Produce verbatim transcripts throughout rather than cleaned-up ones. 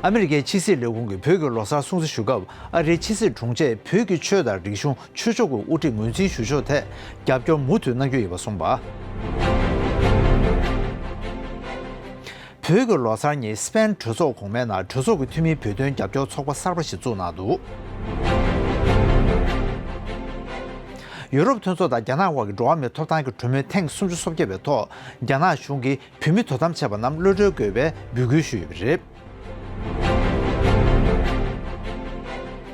ཨ་མི་རི་ཀའི་ཕྱི་སྲིད་ལས་ཁུངས་ཀྱིས་བོད་ཀྱི་ལོ་གསར་སྲུང་བརྩི་ཞུ་སྐབས། ཨ་རིའི་ཕྱི་སྲིད་དྲུང་ཆེས་བོད་ཀྱི་ཆོས་དང་རིག་གཞུང་། ཆོས་ཕྱོགས་ཀྱི་དབུ་ཁྲིད་ངོས་འཛིན་ཞུ་ཕྱོགས་ཐད་རྒྱབ་སྐྱོར་མུ་མཐུད་གནང་རྒྱུ་ཡིན་པ་གསུངས་པ། བོད་ཀྱི་ལོ་གསར་ཉིན་སི་པན་གྲོས་ཚོགས་གོང་མའི་ནང་གྲོས་ཚོགས་ཀྱི་འཐུས་མིའི་བོད་དོན་རྒྱབ་སྐྱོར་ཚོགས་པ་གསར་པ་ཞིག་བཙུགས་གནང་འདུག། ཡུ་རོབ་མཐུན་ཚོགས་དང་རྒྱ་ནག་དབར་གྱི་འགྲོ་བ་མིའི་ཐོབ་ཐང་གི་གྲོས་མོལ་ཐེངས་སུམ་ཅུ་སོ་བརྒྱད་པའི་ཐོག་རྒྱ་ནག་གཞུང་གིས་བོད་མི་དོ་དམ་བྱས་པ་རྣམས་གློད་གྲོལ་དགོས་པའི་འབོད་སྐུལ་ཞུས་ཡོད་པ་རེད།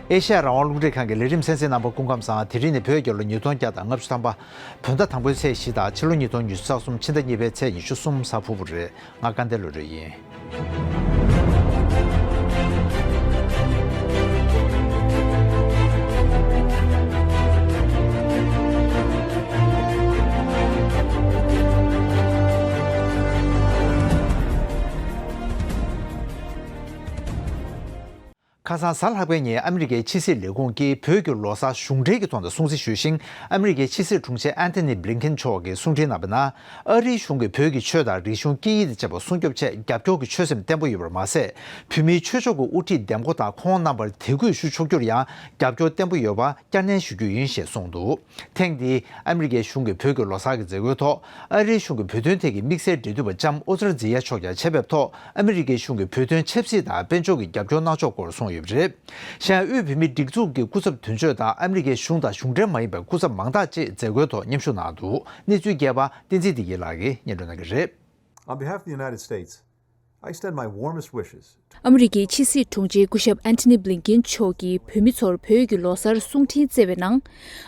ཨེ་ཤ་ཡ་རང་དབང་རླུང་འཕྲིན་ཁང་གི་ལས་རིམ་གསན་གཟིགས་གནང་བར་སྐུ་ཁམས་བཟང་། དེ་རིང་ནི་བོད་རྒྱལ་ལོ་ཉིས་སྟོང་བརྒྱ་དང་ལྔ་བཅུ་ཐམ་པ། བོད་ཟླ་དང་པོའི་ཚེས་བཞི་དང་ཕྱི་ལོ་ཉིས་སྟོང་ཉི་ཤུ་རྩ་གསུམ་ཕྱི་ཟླ་གཉིས་པའི་ཚེས་ཉི་ཤུ་གསུམ་གཟའ་ཕུར་བུ་རེད། ང་དགའ་ལྡན་བློ་གྲོས་ཡིན། ཁ་སང་གཟའ་ལྷག་པའི་ཉིན་ཨ་མི་རི་ཀའི་ཕྱི་སྲིད་ལས་ཁུངས་ཀྱིས་བོད་ཀྱི་ལོ་གསར་གཞུང་འབྲེལ་གྱི་ཐོག་ནས་སྲུང་བརྩི་ཞུས་ཤིང་། ཨ་མི་རི་ཀའི་ཕྱི་སྲིད་དྲུང་ཆེ་ཨན་ཐོ་ནི་བྷི་ལིན་ཁིན་མཆོག་གིས་གསུང་འཕྲིན་གནང་བའི་ནང་། ཨ་རིའི་གཞུང་གིས་བོད་ཀྱི་ཆོས་དང་རིག་གཞུང་སྐད་ཡིག་དང་བཅས་པ་སྲུང་སྐྱོབ་ཆེད་རྒྱབ་སྐྱོར་གྱི་ཆོད་སེམས་བརྟན་པོ་ཡོད་པར་མ་ཟད། བོད་མིའི་ཆོས་ཕྱོགས་ཀྱི་དབུ་ཁྲིད་འདེམས་བསྐོ་དང་ཁོང་རྣམ་པར་དད་གུས་ཞུ་ཆོག་རྒྱུར་ཡང་རྒྱབ་སྐྱོར་བརྟན་པོ་ཡོད་པ་བསྐྱར་ནན་ཞུ་རྒྱུ་ཡིན་ཞེས་གསུངས་འདུག། ཐེངས་འདིའི་ཨ་མི་རི་ཀའི་གཞུང་གི་བོད་ཀྱི་ལོ་གསར་གྱི་མཛད་སྒོའི་ཐོག་ཨ་རིའི་གཞུང་གི་བོད་དོན་ཐད་ཀྱི་དམིགས་བསལ་འབྲེལ་མཐུད་པ་ལྕམ་ཨོ་ཛར་ཛི་ཡ་མཆོག་ཀྱང་ཆེད་ཕེབས་ཐོག་ཨ་མི་རི་ཀའི་གཞུང་གི་བོད་དོན་ཆབ་སྲིད་དང་དཔལ་འབྱོར་གྱི་རྒྱབ་སྐྱོར་གནང་ཕྱོགས་སྐོར་གསུངས་ཡོད་པ་རེད། གཞན་ཡང་དབུས་བོད་མིའི་སྒྲིག་འཛུགས་ཀྱི་སྐུ་ཚབ་དོན་གཅོད་དང་ཨ་མི་རི་ཀའི་གཞུང་དང་གཞུང་འབྲེལ་མ་ཡིན་པའི་སྐུ་ཚབ་མང་དག་བཅས་མཛད་སྒོའི་ཐོག་མཉམ་ཞུགས་གནང་འདུག། གནས་ཚུལ་རྒྱས་པ་བསྟན་འཛིན་བདེ་སྐྱིད་ལགས་ཀྱིས་སྙན་སྒྲོན་གནང་གི་རེད། On behalf of the United States, I extend my warmest wishes. ཨ་མི་རི་ཀའི་ཕྱི་སྲིད་དྲུང་ཆེ་སྐུ་ཞབས་ཨན་ཐོ་ནི་བྷི་ལིན་ཀིན་མཆོག་གིས་བོད་མི་ཚོར་བོད་ཀྱི་ལོ་གསར་གསུང་འཕྲིན་བསྩལ་བའི་ནང་།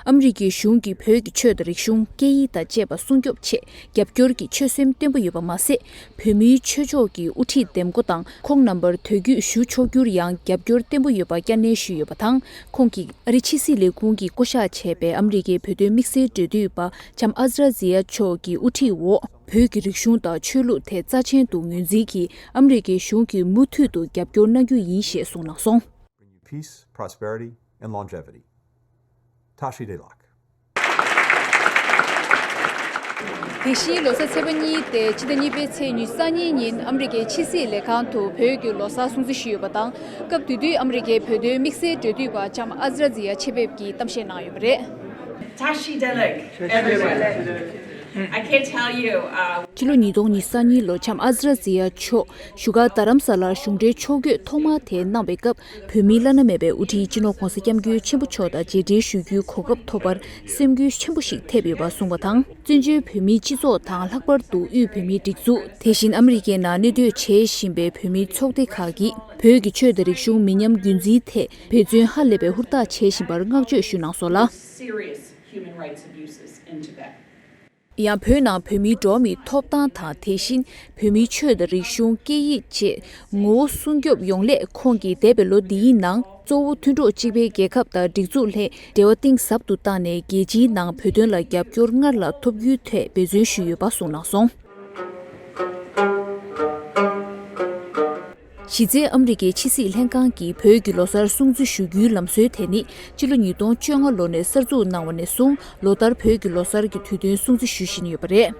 ཨ་མི་རི་ཀའི་གཞུང་གིས་བོད་ཀྱི་ཆོས་དང་རིག་གཞུང་སྐད་ཡིག་དང་བཅས་པ་སྲུང་སྐྱོབ་ཆེད་རྒྱབ་སྐྱོར་གྱི་ཆོད་སེམས་བརྟན་པོ་ཡོད་པ་མ་ཟད། བོད་མིའི་ཆོས་ཕྱོགས་ཀྱི་དབུ་ཁྲིད་འདེམས་བསྐོ་དང་ཁོང་རྣམ་པར་དད་གུས་ཞུ་ཆོག་རྒྱུར་ཡང་རྒྱབ་སྐྱོར་བརྟན་པོ་ཡོད་པ་བསྐྱར་ནན་ཞུས་ཡོད་པ་དང་། ཁོང་གིས་ཨ་རི་ཕྱི་སྲིད་ལས་ཁུངས་ཀྱིས་བསྐོ་གཞག་བྱས་པའི་ཨ་མི་རི་ཀའི་བོད་དོན་དམིགས་བསལ་འབྲེལ་མཐུད་པ་ལྕམ་ཨ་ཛ་ར་ཛི་ཡ་མཆོག་གི་དབུ་ཁྲིད་འོག་བོད་ཀྱི་རིག་གཞུང་དང་ཆོས་ལུགས་ཐད་རྩ་ཆེན་དུ་ངོས་འཛིན་གྱིས་ཨ་མི་རི་ཀའི་གཞུང་གིས་མུ་མཐུད་དུ་རྒྱབ་སྐྱོར་གནང་རྒྱུ་ཡིན་ཞེས་གསུངས་གནང་སོང་། Bring you peace, prosperity, and longevity. Tashi Delak. དེ་བཞིན་ལོ་གསར་ཚེས་པ་གཉིས་ཏེ་ཕྱི་ཟླ་གཉིས་པའི་ཚེས་ཉི་ཤུ་རྩ་གཉིས་ཉིན་ཨ་མི་རི་ཀའི་ཕྱི་སྲིད་ལས་ཁང་དུ་བོད་ཀྱི་ལོ་གསར་སྲུང་བརྩི་ཞུས་ཡོད་པ་དང་། སྐབས་དེ་དུས་ཨ་མི་རི་ཀའི་བོད་དོན་དམིགས་བསལ་འབྲེལ་མཐུད་པ་ལྕམ་ཨ་ཛ་ར་ཛི་ཡ་ཆེད་ཕེབས་ཀྱིས་གཏམ་བཤད་གནང་ཡོད་པ་རེད། Tashi Delek, everyone. I can't tell you, uh, ཕྱི་ལོ་ཉིས་སྟོང་ཉི་ཤུ་རྩ་གཉིས་ལོ་ལྕམ་ཨ་ཛ་ར་ཛི་ཡ་མཆོག་བཞུགས་སྒར་རྡ་རམ་ས་ལར་གཞུང་འབྲེལ་ཕྱོགས་བསྐྱོད་ཐོག་མ་དེ་གནང་བའི་སྐབས། བོད་མིའི་བླ་ན་མེད་པའི་དབུ་ཁྲིད་སྤྱི་ནོར་༧གོང་ས་༧སྐྱབས་མགོན་ཆེན་པོ་མཆོག་དང་མཇལ་འཕྲད་ཞུ་རྒྱུའི་གོ་སྐབས་ཐོབ་པར་སེམས་འགུལ་ཆེན་པོ་ཞིག་ཐེབས་ཡོད་པ་གསུངས་པ་དང་། བཙན་བྱོལ་བོད་མིའི་སྤྱི་ཚོགས་དང་ལྷག་པར་དུ་དབུས་བོད་མིའི་སྒྲིག་འཛུགས། དེ་བཞིན་ཨ་མི་རི་ཀའི་ནང་གནས་སྡོད་བྱེད་བཞིན་པའི་བོད་མིའི་ཚོགས་སྡེ་ཁག་གིས་བོད་ཀྱི་ཆོས་དང་རིག་གཞུང་མི་ཉམས་རྒྱུན་འཛིན་ཐད་འབད་བརྩོན་ཧ་ལས་པའི་ཧུར་ཐག་བྱེད་བཞིན་པར་བསྔགས་བརྗོད་ཞུ་གནང་སོང་ལ། Serious human rights abuses in Tibet. ཡང་བོད་ནང་བོད་མིའི་འགྲོ་བ་མིའི་ཐོབ་ཐང་དང་། དེ་བཞིན་བོད་མིའི་ཆོས་དང་རིག་གཞུང་སྐད་ཡིག་བཅས་ངོ་བོ་སྲུང་སྐྱོབ་ཡོང་སླད། ཁོང་གིས་འདས་པའི་ལོ་འདིའི་ནང་གཙོ་བོ་མཐུན་གྲོགས་གཅིག་པའི་རྒྱལ་ཁབ་དང་སྒྲིག་འཛུགས་ལྷན་འབྲེལ་བ་གཏིང་ཟབ་ཏུ་བཏང་ནས། རྒྱལ་སྤྱིའི་ནང་བོད་དོན་ལ་རྒྱབ་སྐྱོར་སྔར་ལས་ཐོབ་རྒྱུའི་ཐད་འབད་བརྩོན་ཞུས་ཡོད་པ་གསུངས་གནང་སོང་། གཞི་རྩའི་ཨ་མི་རི་ཀའི་ཕྱི་སྲིད་ལྷན་ཁང་གིས་བོད་ཀྱི་ལོ་གསར་སྲུང་བརྩི་ཞུ་རྒྱུའི་ལམ་སྲོལ་དེ་ནི་ཕྱི་ལོ་ཉིས་སྟོང་བཅོ་ལྔ་ལོ་ནས་གསར་འཛུགས་གནང་བ་ནས་བཟུང་། ལོ་ལྟར་བོད་ཀྱི་ལོ་གསར་གྱི་དུས་སྟོན་སྲུང་བརྩི་ཞུ་བཞིན་ཡོད་པ་རེད།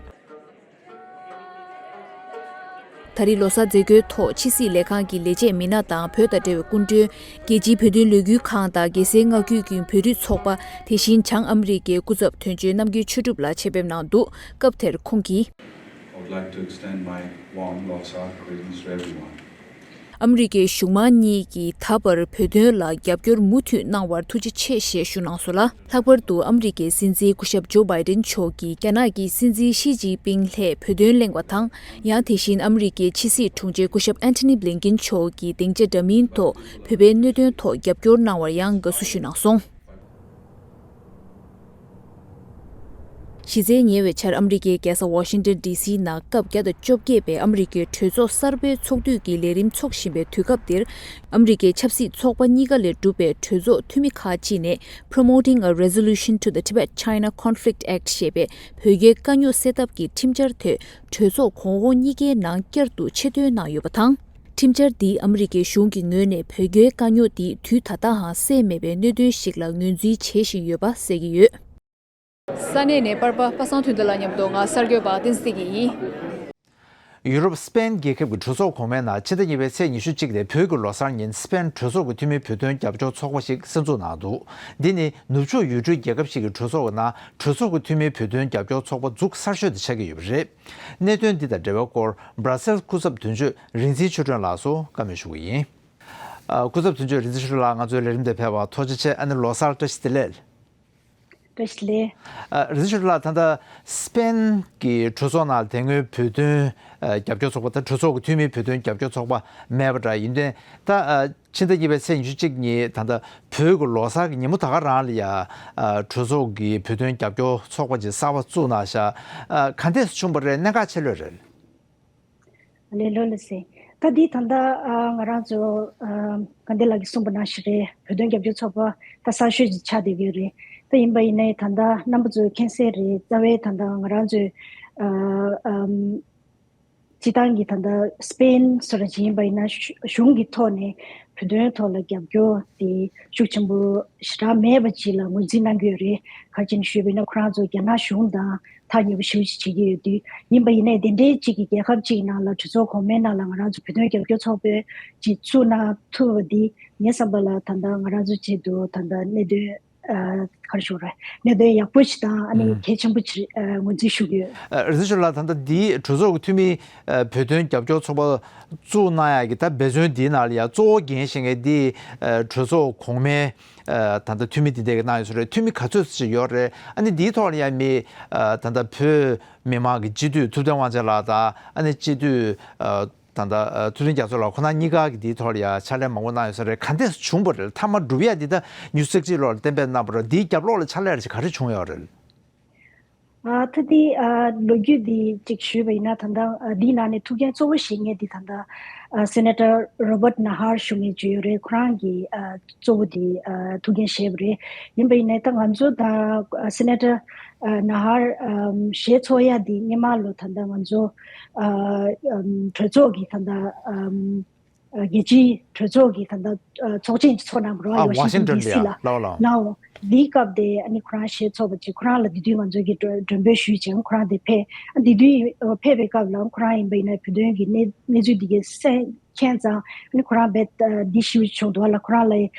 ད་རེས་ལོ་གསར་མཛད་སྒོའི་ཐོག་ཕྱི་སྲིད་ལས་ཁང་གི་ལས་བྱེད་མི་སྣ་དང་། བོད་དང་འབྲེལ་བའི་སྐུ་མགྲོན། རྒྱལ་སྤྱིའི་བོད་དོན་ལས་འགུལ་ཁང་དང་། རྒྱལ་སའི་མངའ་ཁུལ་གྱི་བོད་རིགས་ཚོགས་པ། དེ་བཞིན་བྱང་ཨ་མི་རི་ཀའི་སྐུ་ཚབ་དོན་གཅོད་རྣམ་རྒྱལ་ཆོས་གྲུབ་ལགས་ཆེད་ཕེབས་གནང་འདུག། སྐབས་དེར་ཁོང་གིས། I would like to extend my warm Losar greetings to everyone. ཨ་མི་རི་ཀའི་གཞུང་མང་གཉིས་ཀྱིས་ད་བར་བོད་དོན་ལ་རྒྱབ་སྐྱོར་མུ་མཐུད་གནང་བར་ཐུགས་རྗེ་ཆེ་ཞེས་ཞུ་གནང་སོང་ལ། ལྷག་པར་དུ་ཨ་མི་རི་ཀའི་སྲིད་འཛིན་སྐུ་ཞབས་ཇོ་བྷའི་ཏིན་མཆོག་གིས་རྒྱ་ནག་གི་སྲིད་འཛིན་ཞི་ཅིན་ཕིང་ལྷས་བོད་དོན་གླེང་བ་དང་། ཡང་དེ་བཞིན་ཨ་མི་རི་ཀའི་ཕྱི་སྲིད་དྲུང་ཆེ་སྐུ་ཞབས་ཨན་ཐོ་ནི་བྷི་ལིན་ཀིན་མཆོག་གིས་སྡིངས་ཆ་འདྲ་མིན་ཐོག་བོད་པའི་གནད་དོན་ཐོག་རྒྱབ་སྐྱོར་གནང་བར་ཡང་དགའ་བསུ་ཞུ་གནང་སོང་། གཞི་རྩའི་ཉེ་བའི་ཆར་ཨ་མི་རི་ཀའི་རྒྱལ་ས་ཝ་ཤིང་ཏོན་ཌི་སི་ནང་སྐབས་བརྒྱ་དང་བཅོ་བརྒྱད་པའི་ཨ་མི་རི་ཀའི་གྲོས་ཚོགས་གསར་པའི་ཚོགས་དུས་ཀྱི་ལས་རིམ་འཚོགས་བཞིན་པའི་དུས་སྐབས་འདིར། ཨ་མི་རི་ཀའི་ཆབ་སྲིད་ཚོགས་པ་གཉིས་ཀ་ལས་གྲུབ་པའི་གྲོས་ཚོགས་འཐུས་མི་ཁག་ཅིག་ནས། Promoting a Resolution to the Tibet-China Conflict Act ཞེས་པའི་བོད་རྒྱའི་དཀའ་རྙོག་སེལ་ཐབས་ཀྱི་ཁྲིམས་འཆར་དེ་གྲོས་ཚོགས་གོང་འོག་གཉིས་ཀའི་ནང་བསྐྱར་དུ་ཆེད་བཏོན་གནང་ཡོད་པ་དང་། ཁྲིམས་འཆར་འདིས་ཨ་མི་རི་ཀའི་གཞུང་གི་ངོས་ནས་བོད་རྒྱའི་དཀའ་རྙོག་འདི་དུས་ད་ལྟའང་སེལ་མེད་པའི་གནད་དོན་ཞིག་ལ་ངོས་འཛིན་བྱེད་བཞིན་ཡོད་པ་གསལ་གྱི་ཡོད། ས་གནས་ནས་པར་པ་པ་སངས་དོན་ལྡན་ལགས་མཉམ་དུ་ང་གསར་འགོད་པ་བསྟན་འཛིན་བདེ་སྐྱིད་ཡིན། ཡུ་རོབ་སི་པེན་རྒྱལ་ཁབ་ཀྱི་གྲོས་ཚོགས་གོང་མའི་ནང་ཕྱི་ཟླ་གཉིས་པའི་ཚེས་ཉི་ཤུ་གཅིག་ནས་བོད་ཀྱི་ལོ་གསར་ཉིན་སི་པེན་གྲོས་ཚོགས་ཀྱི་འཐུས་མི་བོད་དོན་རྒྱབ་སྐྱོར་ཚོགས་པ་ཞིག་གསར་འཛུགས་གནང་འདུག་འདི་ནི་ནུབ་ཕྱོགས་ཡུལ་གྲུའི་རྒྱལ་ཁབ་ཞིག་གི་གྲོས་ཚོགས་ཀྱི་ནང་གྲོས་ཚོགས་ཀྱི་འཐུས་མི་བོད་དོན་རྒྱབ་སྐྱོར་ཚོགས་པ་འཛུགས་གསར་ཤོས་དེ་ཆགས་ཀྱི་ཡོད་པ་རེད། གནད་དོན་འདི་དང་འབྲེལ་བའི་སྐོར་སྦྲ་སེལ་སྐུ་ཚབ་དོན་གཅོད་རིག་འཛིན་ཆོས་སྒྲོན་ལགས་སུ་བཀའ་མོལ་ཞུ་གི་ཡིན། ཨ། སྐུ་ཚབ་དོན་གཅོད་རིག་འཛིན་ཆོས་སྒྲོན་ལགས། ང་ཚོའི་ལས་རིམ་དེ་ཕེབས་པར་ཐུགས་རྗེ་ཆེ། ཨ་ནི་ལོ་གསར་བཀྲ་ཤིས་བདེ་ལེགས། བཀྲ་ཤིས་བདེ་ལེགས། ཨ། རིག་འཛིན་ཆོས་སྒྲོན་ལགས། ད་ལྟ་སི་པེན་གྱི་གྲོས་ཚོགས་ནང་དེ་སྔོན་བོད་དོན་ཨ་རྒྱབ་སྐྱོར་ཚོགས་པ། ད་གྲོས་ཚོགས་ཀྱི་འཐུས་མིའི་བོད་དོན་རྒྱབ་སྐྱོར་ཚོགས་པ་མེད་པ་འདྲ་ཡིན་དུས། ད་ཨ་ཕྱི་ཟླ་གཉིས་པའི་ཚེས་ཉི་ཤུ་གཅིག་ཉིན་ད་ལྟ་བོད་ཀྱི་ལོ་གསར་གྱི་ཉིན་མོ་ད་ག་རང་ལ་ཡ་ཨ་གྲོས་ཚོགས་ཀྱི་བོད་དོན་རྒྱབ་སྐྱོར་ཚོགས་པ་ཅིག་གསར་པ་བཙུགས་གནང་ཤག་ཨ། ག་འདྲས་བྱུང་བ་རེད། གནད་འགག་ཆེ་ལོས་རེད། ལེ་ལོ་ལེ་སེ། ད་འདི་ད་ལྟ་ཨ་ང་རང་ཚོ་ཨ་དགའ་ལྡན་ལགས་ཀྱིས་གསུངས་པ་ནང་བཞིན་རེད། བོད་དོན་རྒྱབ་སྐྱོར་ཚོགས་པ་ད་གསར་ཤོས་ཅིག་ཆགས་བསྡད་ཀྱི་ཡོད་རེད། ད་ཡིན་པ་ཡིན་ནའི་ད་ལྟ་རྣམ་པ་ཚོས་མཁྱེན་གསལ་རེད། རྩ་བའི་ད་ལྟ་ང་རང་ཚོའི་ཨ་ཨམ་སྤྱི་བཏང་གི་ད་ལྟ་སི་པེན་སོགས་ལ་ཅིག་ཡིན་པ་ཡིན་ན་གཞུང་གི་ཐོག་ནས་བོད་དོན་ཐོག་ལ་རྒྱབ་སྐྱོར་དེ་ཤུགས་ཆེན་པོ་ཞེ་དྲག་མེད་པ་ཅིག་ལ་ངོས་འཛིན་གནང་གི་ཡོད་རེད། ག་ཅིག་ཞུས་པ་ཡིན་ན་ཁོ་རང་ཚོ་རྒྱ་ནག་གཞུང་དང་ཐག་ཉེ་པོ་ཞེ་པོ་ཅིག་བྱེད་ཀྱི་ཡོད་དུས། ཡིན་པ་ཡིན་ནའི་དེ་འདྲའི་ཅིག་གི་རྒྱལ་ཁབ་ཅིག་ནང་ལ་གྲོས་ཚོགས་གོང་མའི་ནང་ལ་ང་རང་ཚོ་བོད་དོན་རྒྱབ་སྐྱོར་ཚོགས་པ་ཅིག་བཙུགས་གནང་ཐུབ་པ་འདི་ངའི་བསམ་པ་ལ་ད་ལྟ་ང་རང་ཚོ་ཆེད་དུ་ད་ལྟ་གནད་དོན་ཨ་ག་རེ་ཞུ་དགོས་རེད། གནད་དོན་ཡག་པོ་ཞིག་དང་ཨ་ནི་གལ་ཆེན་པོ་ཅིག་ཨ་ངོས་འཛིན་ཞུ་གི་ཡོད། ཨ། རིག་འཛིན་ཆོས་ལགས། ད་ལྟ་འདིའི་གྲོས་ཚོགས་ཀྱི་འཐུས་མི་ཨ་བོད་དོན་རྒྱབ་སྐྱོར་ཚོགས་པ་བཙུགས་གནང་ཡག་གི་ད་འབད་བརྩོན་འདིའི་ནང་ལ་ཡང་གཙོ་བོ་འགན་བཞེས་མཁན་འདི་ཨ་གྲོས་ཚོགས་གོང་མའི་ཨ་ད་ལྟ་འཐུས་མི་འདི་འདྲ་གིས་གནང་ཡོད་ས་རེད། འཐུས་མི་ག་ཚོད་ཅིག་ཡོད་རེད། ཨ་ནི་འདིའི་ཐོག་ལ་ཡང་མི་ཨ་ད་ལྟ་བོད་མི་མང་གི་སྤྱི་འཐུས་ཐུབ་བསྟན་དབང་ཆེན་ལགས་དང་ཨ་ནི་སྤྱི་འཐུས་ཨ་ད་ལྟ་ཨ་ཐུབ་བསྟན་རྒྱ་མཚོ་ལགས་ཁོང་རྣམ་གཉིས་ཀ་གིས་འདིའི་ཐོག་ལ་ཡང་ཕྱག་ལས་མང་པོ་གནང་ཡོད་ས་རེད། ག་འདྲས་བྱུང་བ་རེད། མཐའ་མ་སྒྲུབ་ཡག་འདི་ད་ཉི་ཤུ་རྩ་གཅིག་ལོར་གཏན་འབེབས་གནང་བ་རེད། འདིའི་རྒྱབ་ལོགས་ལ་ཕྱག་ལས་རེ་ཞིག་ག་རེ་བྱུང་ཡོད་རེད། ཨ་ད་འདི་ཨ་ལོ་རྒྱུས་འདི་གཅིག་ཞུས་པ་ཡིན་ན། ད་ལྟ་ཨ་འདིའི་ནང་ནས་ཐུགས་འགན་གཙོ་བོ་བཞེས་མཁན་འདི་ད་ལྟ་ཨ་སེ་ནེ་ཊར་རོ་བར་ཊི་ན་ཧར་ཞུ་མཁན་ཅིག་ཡོད་རེད། ཁོ་རང་གིས་ཨ་གཙོ་བོ་འདི་ཨ་ཐུགས་འགན་བཞེས་པ་རེད། ཡིན་པ་ཡིན་ནའི་ད་ང་ཚོ་ད་ཨ་སེ་ནེ་ཊར་ཨ་ན་ཧར་ཨམ་བཞེས་ཚོགས་ཡ་འདི་སྔོན་མ་ལོ་ད་ལྟ་ང་ཚོ་ཨ་ཨམ་གྲོས་ཚོགས་ཀྱི་ད་ལྟ་ཨམ་ཨ་རྒྱལ་སྤྱིའི་གྲོས་ཚོགས་ཀྱི་ད་ལྟ་ཨ་ཚོགས་ཆེན་ཅིག་ཚོགས་གནང་བ་རེད། ཨ་ཝ་ཤིང་ཊོན་ཌི་སི་ལ། ལའོ་ལའོ། ལའོ། འདིའི་སྐབས་དེ་ཨ་ནི་ཁོ་རང་བཞེས་ཚོགས་པ་ཅིག་ཁོ་རང་ལ་དེ་དུས་ང་ཚོ་གིས་མགྲོན་མགྲོན་འབོད་ཞུས་བྱས། ཁོ་རང་དེ་ཕེབས། ཨ་དེ་དུས་ཕེབས་པའི་སྐབས་ལ་ཁོ་རང་ཡིན་པ་ཡིན་ན་བོད་དོན་གྱི་གནས་གནས་ཚུལ་འདི་གའི་གསན་མཁྱེན་ཙང་། ཨ་ནི་ཁོ་རང་རྦད་ཨ་འདི་ཞུ་བྱུང་འདུག་ལ། ཁོ་རང་ལ་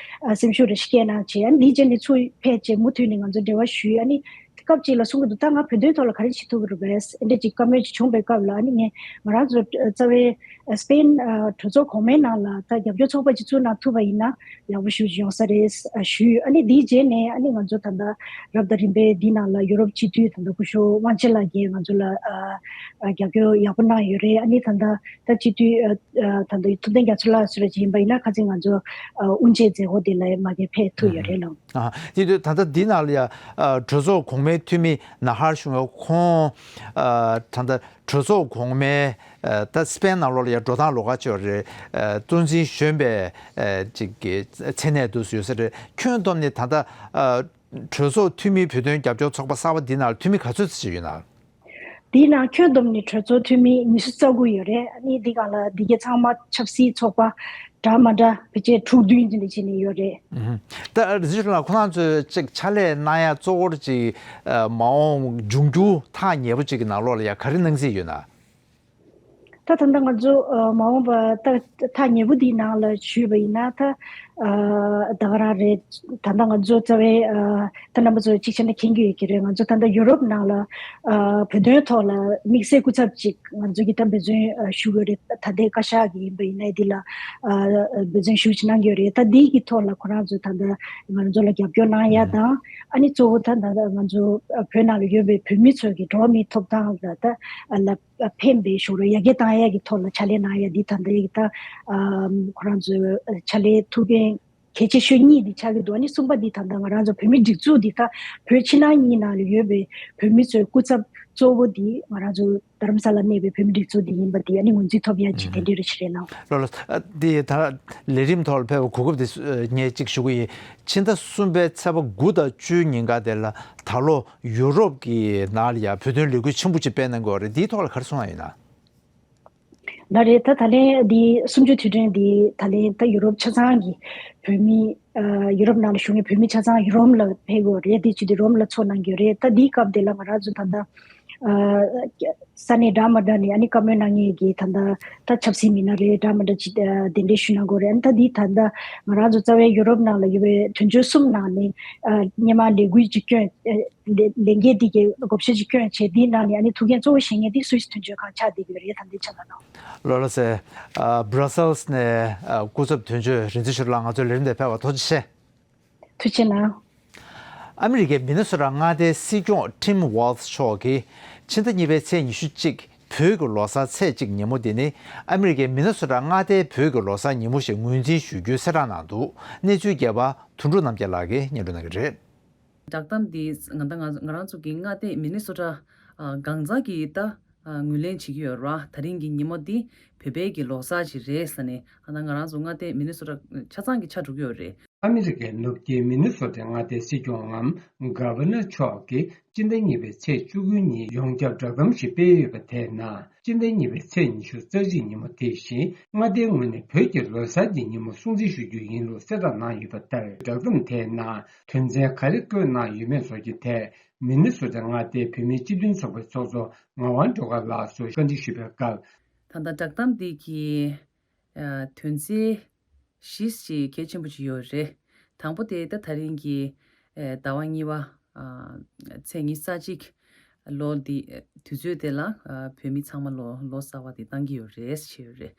ཨ་སེམས་ཤུགས་རེ་ཞིག་སྐྱེས་གནང་བྱས། ཨ་ནི་འདིའི་རྗེས་ནས་ཚུར་ཕེབས་བྱས་མུ་མཐུད་ནས་ང་ཚོ་འབྲེལ་བ་ཞུས། ཨ་ནི་སྐབས་གཅིག་ལ་གསུང་གི་འདུག་ད་ང་བོད་དོན་ཐོག་ལ་ག་རེ་བྱེད་ཐུབ་ཀྱི་རེད་པས། ཨེ་འདྲ་ཅིག་བཀའ་མོལ་ཅིག་བྱུང་བའི་སྐབས་ལ། ཨ་ནི་ངས་ང་རང་ཚོ་རྩ་བའི་སི་པེན་ཨ་གྲོས་ཚོགས་གོང་མའི་ནང་ལ་ད་རྒྱབ་སྐྱོར་ཚོགས་པ་ཅིག་བཙུགས་གནང་ཐུབ་པ་ཡིན་ན་ཡག་པོ་ཞེ་པོ་ཅིག་ཡོང་ས་རེད་ཨ་ཞུས། ཨ་ནི་དེའི་རྗེས་ནས་ཨ་ནི་ང་ཚོ་ད་ལྟ་རབ་དང་རིམ་པས་འདི་ནང་ལ་ཡུ་རོབ་སྤྱི་འཐུས་ད་ལྟ་སྐུ་ཞབས་དབང་ཆེན་ལགས་ཀྱིས་ང་ཚོ་ལ་ཨ་ཨ་རྒྱབ་སྐྱོར་ཡག་པོ་གནང་ཡོད་རེད། ཨ་ནི་ད་ལྟ་ད་སྤྱི་འཐུས་ཨ་ཨ་ད་ལྟ་ཐུབ་བསྟན་རྒྱ་མཚོ་ལགས་སུ་རེ་ཅིག་ཡིན་པ་ཡིན་ན་ཁ་སང་ང་ཚོ་ཨ་དབུ་འབྱེད་མཛད་སྒོ་དེ་ལ་མ་གི་ཕེབས་ཐུབ་ཡོད་རེད་ལགས། ཨ། དེ་དུས་ད་ལྟ་འདི་ནང་ལ་ཡ་ཨ་གྲོས་ཚོགས་གོང་མའི་འཐུས་མི་ན་ཧར་ཞུ་མཁན་ཁོང་ཨ་ད་ལྟ་གྲོས་ཚོགས་གོང་མའི་ཨ་ད་སི་པེན་ནང་ལོགས་ལ་ཡ་འགྲོ་སྟངས་ལོགས་ཀ་ཅིག་ཡོད་རེད། ཨ་གཙོ་འཛིན་གཞོན་པའི་ཨ་ཅིག་གི་མཚན་གནས་དུ་ཡོད་ས་རེད། ཁྱོན་བསྡོམས་ནས་ད་ལྟ་ཨ་གྲོས་ཚོགས་འཐུས་མི་བོད་དོན་རྒྱབ་སྐྱོར་ཚོགས་པ་གསར་པ་འདི་ནང་ལ་འཐུས་མི་ག་ཚོད་ཙམ་ཅིག་ཡོད་ན། དེའི་ནང་ཁྱོན་བསྡོམས་ནས་གྲོས་ཚོགས་འཐུས་མི་ཉི་ཤུ་རྩ་དགུ་ཡོད་རེད། ཨ་ནི་འདི་སྒང་ལ་འདི་གའི་ཚང་མ་ཆབ་སྲིད་ཚོགས་པ་འདྲ་མ་འདྲ་ཕལ་ཆེར་དྲུག་བདུན་ཅིག་ནས་བྱས་ནས་ཡོད་རེད། ཨུ་ཧུམ། ད་རིག་འཛིན་ལགས་ཁོང་རྣམ་ཚོས་ཅིག་ཕྱག་ལས་གནང་ཡ་གཙོ་བོར་ཅིག་ཨ་མ་འོངས་འབྱུང་འགྱུར་ཐག་ཉེ་པོ་ཅིག་གི་ནང་ལོགས་ལ་ཡ་ག་རེ་གནང་རྩིས་ཡོད་ན། ད་ད་ལྟ་ང་ཚོ་ཨ་མ་འོངས་པ་ད་ཐག་ཉེ་པོ་འདིའི་ནང་ལ་ཞུས་པ་ཡིན་ན། ད་ཨ་ད་ག་རང་རེད། ད་ལྟ་ང་ཚོ་རྩ་བའི་ཨ་ད་རྣམ་པ་ཚོ་གཅིག་བྱས་ན་མཁྱེན་གྱི་ཡོད་ཀྱི་རེད། ང་ཚོ་ད་ལྟ་ཡུ་རོབ་ནང་ལ་ཨ་བོད་དོན་ཐོག་ལ་དམིགས་བསལ་སྐུ་ཚབ་ཅིག་ང་ཚོ་གིས་ད་འབད་བརྩོན་ཨ་ཞུ་གི་ཡོད་རེད། ད་ལྟའི་བཀའ་ཤག་གི་ཡིན་པ་ཡིན་ན་འདི་ལ་ཨ་འབད་བརྩོན་ཞེ་པོ་ཅིག་གནང་གི་ཡོད་རེད། ད་འདི་གི་ཐོག་ལ་ཁོ་རང་ཚོས་ད་ལྟ་ང་ཚོ་ལ་རྒྱབ་སྐྱོར་གནང་ཡ་དང་། ཨ་ནི་གཙོ་བོ་ད་ད་ལྟ་ང་ཚོ་ཨ་བོད་ནང་ལ་ཡོད་པའི་བོད་མི་ཚོ་གི་འགྲོ་བ་མིའི་ཐོབ་ཐང་ལ་ད་ཨ་ལ་ཕན་པའི་ཕྱོགས་ལ་ཡར་རྒྱས་བཏང་ཡ་གི་ཐོག་ལ་ཕྱག་ལས་གནང་ཡ་འདི་ད་ལྟའི་ད་ཨ་ཁོ་རང་ཚོའི་ཕྱག་ལས་ཐུགས་འགན་གལ་ཆེ་ཤོས་གཉིས་འདི་ཆགས་ཀྱི་འདུག་ཨ་ནི་གསུམ་པ་འདི་ད་ལྟ་ང་རང་ཚོ་བོད་མི་སྒྲིག་འཛུགས་འདི་ད་བོད་ཕྱི་ནང་གཉིས་ནང་ལ་ཡོད་པའི་བོད་མི་ཚོའི་སྐུ་ཚབ་གཙོ་བོ་འདི་ང་རང་ཚོ་རྡ་རམ་ས་ལ་གནས་པའི་བོད་མི་སྒྲིག་འཛུགས་འདི་ཡིན་པ་འདི་ཨ་ནི་ངོས་འཛིན་ཐོབ་ཡ་ཅིག་དེ་འདྲ་རེ་ཞིག་རེད་ལགས། ལགས་ལགས། ཨ་འདི་ད་ལས་རིམ་ཐོག་ལ་ཕེབས་པའི་གོ་སྐབས་འདི་ངས་ཅིག་ཞུ་གི་ཡིན། ཕྱི་ཟླ་གསུམ་པའི་ཚེས་པ་དགུ་དང་བཅུའི་ཉིན་ཀ་དེ་ལ་ད་ལོ་ཡུ་རོབ་ཀྱི་ནང་ལ་ཡང་བོད་དོན་ལས་འགུལ་ཆེན་པོ་ཅིག་སྤེལ་གནང་དགོས་རེད། འདིའི་ཐོག་ལ་ག་རེ་གསུང་ཡ་ཡོད་ན། ལགས་རེད། ད་ད་ལན་འདི་གསུམ་བཅུའི་དུས་དྲན་འདི་ད་ལན་ད་ཡུ་རོབ་ཆ་ཚང་གི་བོད་མི་ཨ་ཡུ་རོབ་ནང་ལ་བཞུགས་མཁན་བོད་མི་ཆ་ཚང་རོམ་ལ་ཕེབས་དགོས་རེད། དེ་བྱས་དུས་རོམ་ལ་ཚོགས་གནང་གི་ཡོད་རེད། ད་འདིའི་སྐབས་དེ་ལ་ང་རང་ཚོ་ད་ལྟ་ ཨ་ས་གནས་འདྲ་མི་འདྲ་ནས་ཨ་ནི་བཀའ་མོལ་གནང་མཁན་གྱི་ད་ལྟ་ད་ཆབ་སྲིད་མི་སྣ་རེད། འདྲ་མི་འདྲ་ཅིག་ཨ་གདན་འདྲེན་ཞུ་གནང་དགོས་རེད། ཨ་ནི་ད་འདི་ད་ལྟ་ང་རང་ཚོ་རྩ་བའི་ཡུ་རོབ་ནང་ལ་ཡོད་པའི་དོན་གཅོད་གསུམ་ནང་ནས་ཨ་སྔོན་མ་ལས་འགུལ་ཅིག་བསྐྱོན། ཨ་ལས་ལས་འགུལ་འདི་གའི་བགོ་བཤའ་ཅིག་བསྐྱོན་བྱས། འདིའི་ནང་ནས་ཨ་ནི་ཐུགས་འགན་གཙོ་བོ་བཞེས་མཁན་འདི་སུད་སི་དོན་གཅོད་ཁང་ཆགས་བསྡད་ཀྱི་ཡོད་རེད། ད་འདི་ཆ་ལ་གནང་། ལགས་ལགས་སེ། ཨ་Brussels་ནས་ཨ་སྐུ་ཚབ་དོན་གཅོད་རིག་འཛིན་ཆོས་གྲུབ་ལགས་ང་ཚོའི་ལས་རིམ་དེ་ཕེབས་པར་ཐུགས་རྗེ་ཆེ། ཐུགས་རྗེ་གནང་། ཨ་མི་རི་ཀའི་མི་ནི་སོ་ཊ་མངའ་སྡེའི་སྲིད་སྐྱོང་Tim Walz་མཆོག་གིས་ཕྱི་ཟླ་གཉིས་པའི་ཚེས་ཉི་ཤུ་གཅིག་བོད་ཀྱི་ལོ་གསར་ཚེས་གཅིག་ཉིན་མོ་འདི་ནི་ཨ་མི་རི་ཀའི་མི་ནི་སོ་ཊ་མངའ་སྡེའི་བོད་ཀྱི་ལོ་གསར་ཉིན་མོ་ཞེས་ངོས་འཛིན་ཞུ་རྒྱུའི་གསལ་བསྒྲགས་གནང་འདུག་གནས་ཚུལ་རྒྱས་པ་དོན་གྲུབ་རྣམ་རྒྱལ་ལགས་ཀྱིས་སྙན་སྒྲོན་གནང་གི་རེད། བསྒྲགས་གཏམ་འདི་ང་ད་ང་ང་རང་ཚོ་གི་མངའ་སྡེ་མི་ནི་སོ་ཊ་ཨ་གང་ཟག་གིས་ད་ཨ་ངོས་ལེན་བྱེད་ཀྱི་ཡོད་རེད་བ། ད་རིང་གི་ཉིན་མོ་འདི་བོད་པའི་གི་ལོ་གསར་ཅིག་རེད་ཟེར་ནས་ཨ་ད་ང་རང་ཚོ་མངའ་སྡེ་མི་ནི་སོ་ཊ་ཆ་ཚང་གི་ཆགས་འགྲོ་གི་ཡོད་རེད། ཨ་མི་རི་ཀའི་ནུབ་རྒྱུད་མི་ནི་སོ་ཊའི་མངའ་སྡེའི་སྲིད་སྐྱོང་ངམ་Governor་མཆོག་གིས་སྤྱི་ཟླ་གཉིས་པའི་ཚེས་བཅུ་དགུ་ཉིན་ཡོངས་ཁྱབ་བསྒྲགས་གཏམ་ཞིག་སྤེལ་ཡོད་པ་དེའི་ནང་། སྤྱི་ཟླ་གཉིས་པའི་ཚེས་ཉི་ཤུ་རྩ་གཅིག་ཉིན་མོ་དེ་བཞིན་མངའ་སྡེའི་ངོས་ནས་བོད་ཀྱི་ལོ་གསར་གྱི་ཉིན་མོ་སྲུང་བརྩི་ཞུ་རྒྱུ་ཡིན་ལུགས་གསལ་བསྒྲགས་གནང་ཡོད་པ་ལྟར། བསྒྲགས་གཏམ་དེའི་ནང་དོན་ཚན་ག་རེ་བཀོད་གནང་ཡོད་མེད་སོགས་ཀྱི་ཐད་མི་ནི་སོ་ཊ་མངའ་སྡེའི་བོད་མིའི་སྤྱི་མཐུན་ཚོགས་པའི་ཚོགས་གཙོ་ངག་དབང་སྒྲོལ་དཀར་ལགས་སུ་བཀའ་འདྲི་ཞུས་པའི་སྐབས། ད་ལྟ་བསྒྲགས་གཏམ་འདི་གི་ཨ་དོན་ཚན་བཞི་ཞིག་གལ་ཆེན་པོ་ཅིག་ཡོད་རེད། དང་པོ་དེ་ད་ད་རིང་གི་ཨ་ཟླ་བ་གཉིས་པ་ཨ་ཚེས་ཉི་ཤུ་རྩ་གཅིག་ལོ་འདི་དུས་ཚོད་དེ་ལ་ཨ་བོད་མི་ཚང་མ་ལོ་ལོ་གསར་བ་དེ་བཏང་གི་ཡོད་རེད་ཞེས་ཡོད་རེད།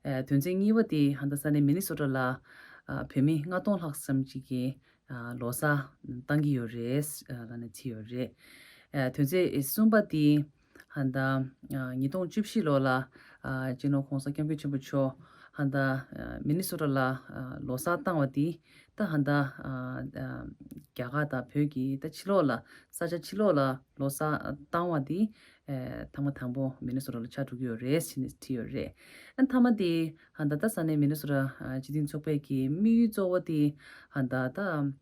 ཨ་དོན་ཚན་གཉིས་པ་དེ་ཧ་ད་ས་གནས་མི་ནི་སོ་ཊ་ལ་ཨ་བོད་མི་ལྔ་སྟོང་ལྷག་ཙམ་ཅིག་གིས་ཨ་ལོ་གསར་བཏང་གི་ཡོད་རེད་ཨ་ལབ་ནས་བྲིས་ཡོད་རེད། ཨ་དོན་ཚན་གསུམ་པ་དེ་ཧ་ད་ཨ་ཉིས་སྟོང་བཅུ་བཞི་ལོ་ལ་ཨ་སྤྱི་ནོར་༸གོང་ས་༸སྐྱབས་མགོན་ཆེན་པོ་མཆོག་ཧ་ད་ཨ་མི་ནི་སོ་ཊ་ལ་ཨ་ལོ་གསར་བཏང་བ་དེ་ད་ཧ་ད་ཨ་ཨ་རྒྱ་གར་དང་བོད་ཀྱི་ད་ཕྱི་ལོགས་ལ་ས་ཆ་ཕྱི་ལོགས་ལ་ལོ་གསར་བཏང་བ་དེ་ཨ་ཐེངས་མ་དང་པོ་མི་ནི་སོ་ཊ་ལ་ཆགས་འགྲོ་གི་ཡོད་རེད་ཟེར་ནས་བྲིས་ཡོད་རེད། ཨ་མཐའ་མ་དེ་ཧ་ད་ད་ས་གནས་མི་ནི་སོ་ཊ་ཨ་སྤྱི་མཐུན་ཚོགས་པའི་གི་དམིགས་ཡུལ་གཙོ་བོ་དེ་ཧ་ད་ད།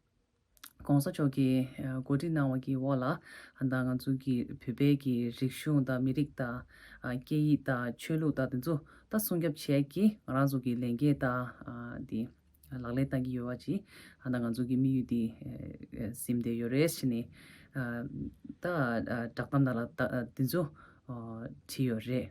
༸གོང་ས་མཆོག་གིས་ཨ་གོ་སྒྲིག་གནང་བ་གི་འོག་ལ་ཨ་ད་ང་ཚོ་གི་བོད་པའི་གི་རིག་གཞུང་དང་མི་རིགས་དང་ཨ་སྐད་ཡིག་དང་ཆོས་ལུགས་དང་དེ་ཚོ་ད་སྲུང་སྐྱོབ་བྱེད་ཀྱི་ང་རང་ཚོ་གི་ལས་འགན་དང་ཨ་དེ་ལག་ལེན་བསྟར་གྱི་ཡོད་པ་ཅིག་ཨ་ད་ང་ཚོ་གི་དམིགས་ཡུལ་དེ་ཨ་ཟིན་བསྡད་ཡོད་རེད་ཟེར་ནས་ཨ་ད་ཨ་བསྒྲགས་གཏམ་ནང་ལ་ད་ཨ་དེ་ཚོ་ཨ་བྲིས་ཡོད་རེད།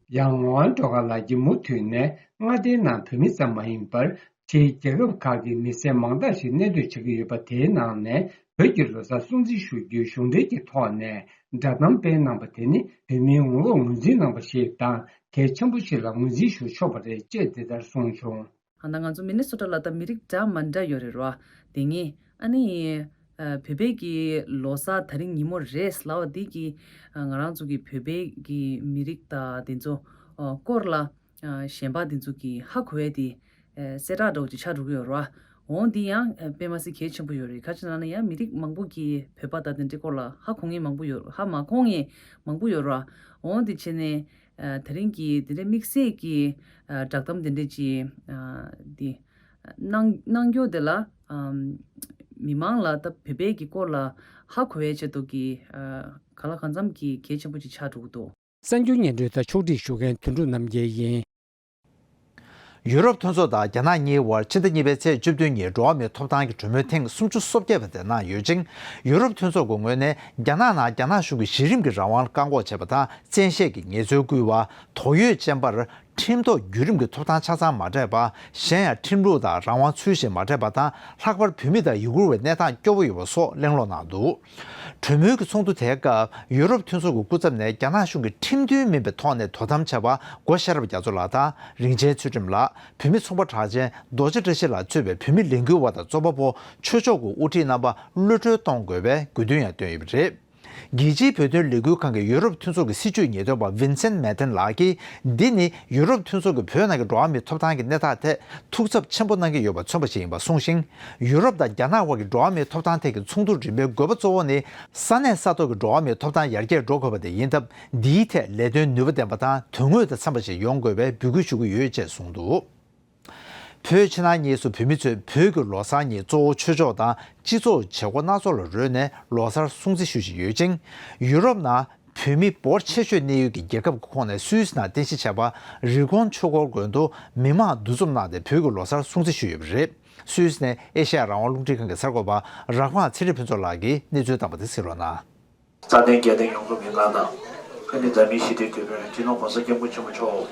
ཡང་ངག་དབང་སྒྲོལ་དཀར་ལགས་ཀྱིས་མུ་མཐུད་ནས་མངའ་སྡེའི་ནང་བོད་མི་ཙམ་མ་ཡིན་པར་ཕྱིའི་རྒྱལ་ཁབ་ཁག་གི་མི་སེར་མང་དག་ཞིག་གནས་སྡོད་བྱེད་ཀྱི་ཡོད་པ་དེའི་ནང་ནས་བོད་ཀྱི་ལོ་གསར་སྲུང་བརྩི་ཞུ་རྒྱུའི་གཞུང་འབྲེལ་གྱི་ཐོག་ནས་བསྒྲགས་གཏམ་སྤེལ་གནང་པ་དེ་ནི་བོད་མིའི་ངོ་ལོག་ངོས་འཛིན་གནང་པ་ཞིག་དང་གལ་ཆེན་པོ་ཞིག་ལ་ངོས་འཛིན་ཞུ་ཆོག་པ་རེད་ཅེས་དེ་ལྟར་གསུངས་བྱུང་། ཨ་ནི་ང་ཚོ་མི་ནི་སོ་ཊ་ལ་ད་མི་རིགས་འདྲ་མ་འདྲ་ཡོད་རེད་ར། དེ་ངས་ཨ་ནི་ཨ་བོད་པའི་གི་ལོ་གསར་དེ་རིང་ཉིན་མོ་རེད་ལབ་པ་འདི་གི་ཨ་ང་རང་ཚོ་གི་བོད་པའི་གི་མི་རིགས་དང་དེ་ཚོ་ཨ་སྐོར་ལ་ཨ་གཞན་པ་དེ་ཚོ་གི་ཧ་གོ་ཡས་དེ་ཨ་གསལ་བསྒྲགས་འདྲ་བོ་ཅིག་ཆགས་འགྲོ་གི་ཡོད་ར། འོ་འདི་ཡང་ཨ་དཔེ་མ་སྲིད་གལ་ཆེན་པོ་ཡོད་རེད། ག་ཅི་ལབ་ན་ཡང་མི་རིགས་མང་པོ་གི་བོད་པ་དང་དེ་འདྲའི་སྐོར་ལ་ཧ་གོ་མཁན་མང་པོ་ཡོད། ཧ་མ་གོ་མཁན་མང་པོ་ཡོད་ར། འོ་འདི་བྱས་ནས། ཨ་དེ་རིང་གི་དེ་འདྲའི་དམིགས་བསལ་གྱི་ཨ་བསྒྲགས་གཏམ་དེ་འདྲས་ཀྱི་ཨ་འདི་གནང་གནང་རྒྱུ་དེ་ལ་ཨམ་མི་མང་ལ་ད་བོད་པའི་གི་སྐོར་ལ་ཧ་གོ་བའི་ཆེད་དུ་གི་ཨ་ག་ལ་གང་འཚམ་གྱི་གལ་ཆེན་པོ་ཅིག་ཆགས་འགྲོ་གི་འདུག་གསར་འགྱུར་སྙན་སྒྲོན་དང་ཕྱོགས་སྒྲིག་ཞུ་མཁན་དོན་གྲུབ་རྣམ་རྒྱལ་ཡིན། ཡུ་རོབ་མཐུན་ཚོགས་དང་རྒྱ་ནག་གཉིས་དབར་ཕྱི་ཟླ་གཉིས་པའི་ཚེས་བཅུ་བདུན་ཉིན་འགྲོ་བ་མིའི་ཐོབ་ཐང་གི་གྲོས་མོལ་ཐེངས་སུམ་ཅུ་སོ་བརྒྱད་པ་དེ་གནང་ཡོད་ཅིང་། ཡུ་རོབ་མཐུན་ཚོགས་ཀྱི་ངོས་ནས་རྒྱ་ནག་ནང་རྒྱ་ནག་གཞུང་གིས་གཞི་རིམ་གྱི་རང་དབང་ལ་བཀག་འགོག་བྱས་པ་དང་། བཙན་ཤེད་ཀྱིས་ངལ་རྩོལ་བསྐུལ་བ། དོགས་ཡོད་ཅན་པར་ཁྲིམས་ཐོག་བརྒྱུད་རིམ་གྱི་ཐོབ་ཐང་ཆ་ཚང་མ་སྤྲད་པ། གཞན་ཡང་ཁྲིམས་ལུགས་དང་རང་དབང་ཚུལ་བཞིན་མ་སྤྲད་པ་དང་། ལྷག་པར་བོད་མི་དང་ཡུ་གུར་བའི་གནས་སྟངས་སྐྱོ་བོ་ཡོད་པ་སོགས་གླེང་སློང་གནང་འདུག་གྲོས་མོལ་གྱི་ཚོགས་འདུ་དེའི་སྐབས་ཡུ་རོབ་མཐུན་ཚོགས་ཀྱི་སྐུ་ཚབ་ནས་རྒྱ་ནག་གཞུང་གིས་ཁྲིམས་མཐུན་མིན་པའི་ཐོག་ནས་དོ་དམ་བྱས་པར་སྒོ་ཤེས་རབ་རྒྱ་མཚོ་ལགས་དང་། རིན་ཆེན་ཚུལ་ཁྲིམས་ལགས། བོད་མི་ཚོགས་པ་གྲགས་ཅན་རྡོ་རྗེ་བཀྲ་ཤིས་ལགས་གཙོས་པའི་བོད་མི་ལས་འགུལ་བ་དང་རྩོམ་པ་པོ། ཆོས་ཕྱོགས་ཀྱི་དབུ་ཁྲིད་རྣམ་པ་གློད་བཀྲོལ་གཏོང་དགོས་པའི་དགོས་འདུན་ཡང་བཏོན་ཡོད་པ་རེད། རྒྱལ་སྤྱིའི་བོད་དོན་ལས་འགུལ་ཁང་གི་ཡུ་རོབ་མཐུན་ཚོགས་ཀྱི་སྲིད་བྱུས་ཉེས་དོན་པ་Vincent Metten་ལགས་ཀྱིས། འདི་ནི་ཡུ་རོབ་མཐུན་ཚོགས་ཀྱིས་བོད་ནང་གི་འགྲོ་བ་མིའི་ཐོབ་ཐང་གི་གནས་སྟངས་ཐད་ཐུགས་འཚབ་ཆེན་པོ་གནང་གི་ཡོད་པ་མཚོན་པ་ཞིག་ཡིན་པ་གསུངས་ཤིང་། ཡུ་རོབ་དང་རྒྱ་ནག་དབར་གྱི་འགྲོ་བ་མིའི་ཐོབ་ཐང་ཐད་ཀྱི་ཚོགས་འདུ་རིམ་པའི་དགོས་པ་གཙོ་བོ་ནི། ས་གནས་ས་ཐོག་གི་འགྲོ་བ་མིའི་ཐོབ་ཐང་ཡར་རྒྱས་འགྲོ་དགོས་པ་དེ་ཡིན་སྟབས། འདིའི་ཐད་ལས་དོན་ནུས་པ་ལྡན་པ་དང་དོན་དངོས་དང་འཚམས་པ་ཞིག་ཡོང་དགོས་པའི་འབོད་སྐུལ་ཞུ་གི་ཡོད་ཅེས་གསུངས་འདུག་བོད་ཕྱི་ནང་གཉིས་སུ་བོད་མི་ཚོས་བོད་ཀྱི་ལོ་གསར་ཉིན་གཙོ་བོ་ཆོས་ཕྱོགས་དང་སྤྱི་ཚོགས་བྱེད་སྒོ་སྣ་ཚོགས་ལ་རོལ་ནས་ལོ་གསར་སྲུང་བརྩི་ཞུ་བཞིན་ཡོད་ཅིང་། ཡུ་རོབ་ནང་བོད་མི་འབོར་ཆེ་ཤོས་གནས་ཡུལ་གྱི་རྒྱལ་ཁབ་ཀྱི་ཁོངས་ནས་སུད་སི་ནང་རྟེན་གཞི་བྱས་པ་རི་ཀོན་ཆོས་འཁོར་དགོན་དུ་མི་མང་འདུ་འཛོམས་གནང་སྟེ་བོད་ཀྱི་ལོ་གསར་སྲུང་བརྩི་ཞུས་ཡོད་པ་རེད། སུད་སི་ནས་ཨེ་ཤ་ཡ་རང་དབང་རླུང་འཕྲིན་ཁང་གི་གསར་འགོད་པ་ར་ཁང་ཚེ་རིང་ཕུན་ཚོགས་ལགས་ཀྱིས་གནས་ཚུལ་བཏང་བ་དེ་གསན་རོགས་གནང་། རྩ་དོན་རྒྱལ་དོན་ཡོངས་རྫོགས་མིང་གང་དང་། ཨ་ནི་འཛམ་གླིང་ཞི་བདེའི་དེད་དཔོན་སྤྱི་ནོར་༸གོང་ས་༸སྐྱབས་མགོན་ཆེན་པོ་མཆོག་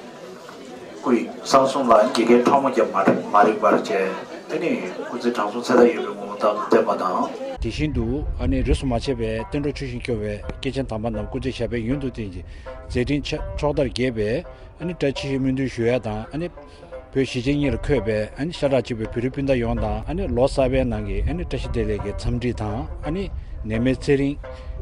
སྐུ་ཡི་གསང་གསུམ་ལ་དགེ་རྒན་ཕྲ་མོ་རྒྱབ་མ་མ་རིག་པར་བཅས། ཨ་ནི་སྐུ་ཚེ་དྲང་སྲོང་ཚེ་མཐའ་ཡས་པའི་ངོ་བོ་དང་བསྟན་པ་དང་། དེ་བཞིན་དུ་ཨ་ནི་རིས་སུ་མ་ཆད་པའི་བསྟན་འགྲོ་ཆོས་བཞིན་སྐྱོང་བའི་སྐྱེས་ཆེན་དམ་པ་རྣམས་སྐུ་ཚེ་ཞབས་པད་ཡུན་དུ་བརྟན་ཅིང་མཛད་འཕྲིན་ཆ་ཕྱོགས་མཐར་རྒྱས་པའི་ཨ་ནི་བཀྲ་ཤིས་ཤིས་སྨོན་འདུན་ཞུ་ཡ་དང་། ཨ་ནི་བོད་གཞིས་བྱེས་གཉིས་ལ་འཁོད་པའི་ཨ་ནི་ཤ་ཁྲག་གཅིག་པའི་བོད་རིགས་སྤུན་ཟླ་ཡོངས་དང་། ཨ་ནི་ལོ་གསར་པའི་ནང་གི་ཨ་ནི་བཀྲ་ཤིས་བདེ་ལེགས་ཀྱི་འཚམས་འདྲི་དང་། ཨ་ནི་ནད་མེད་ཚེ་རིང་།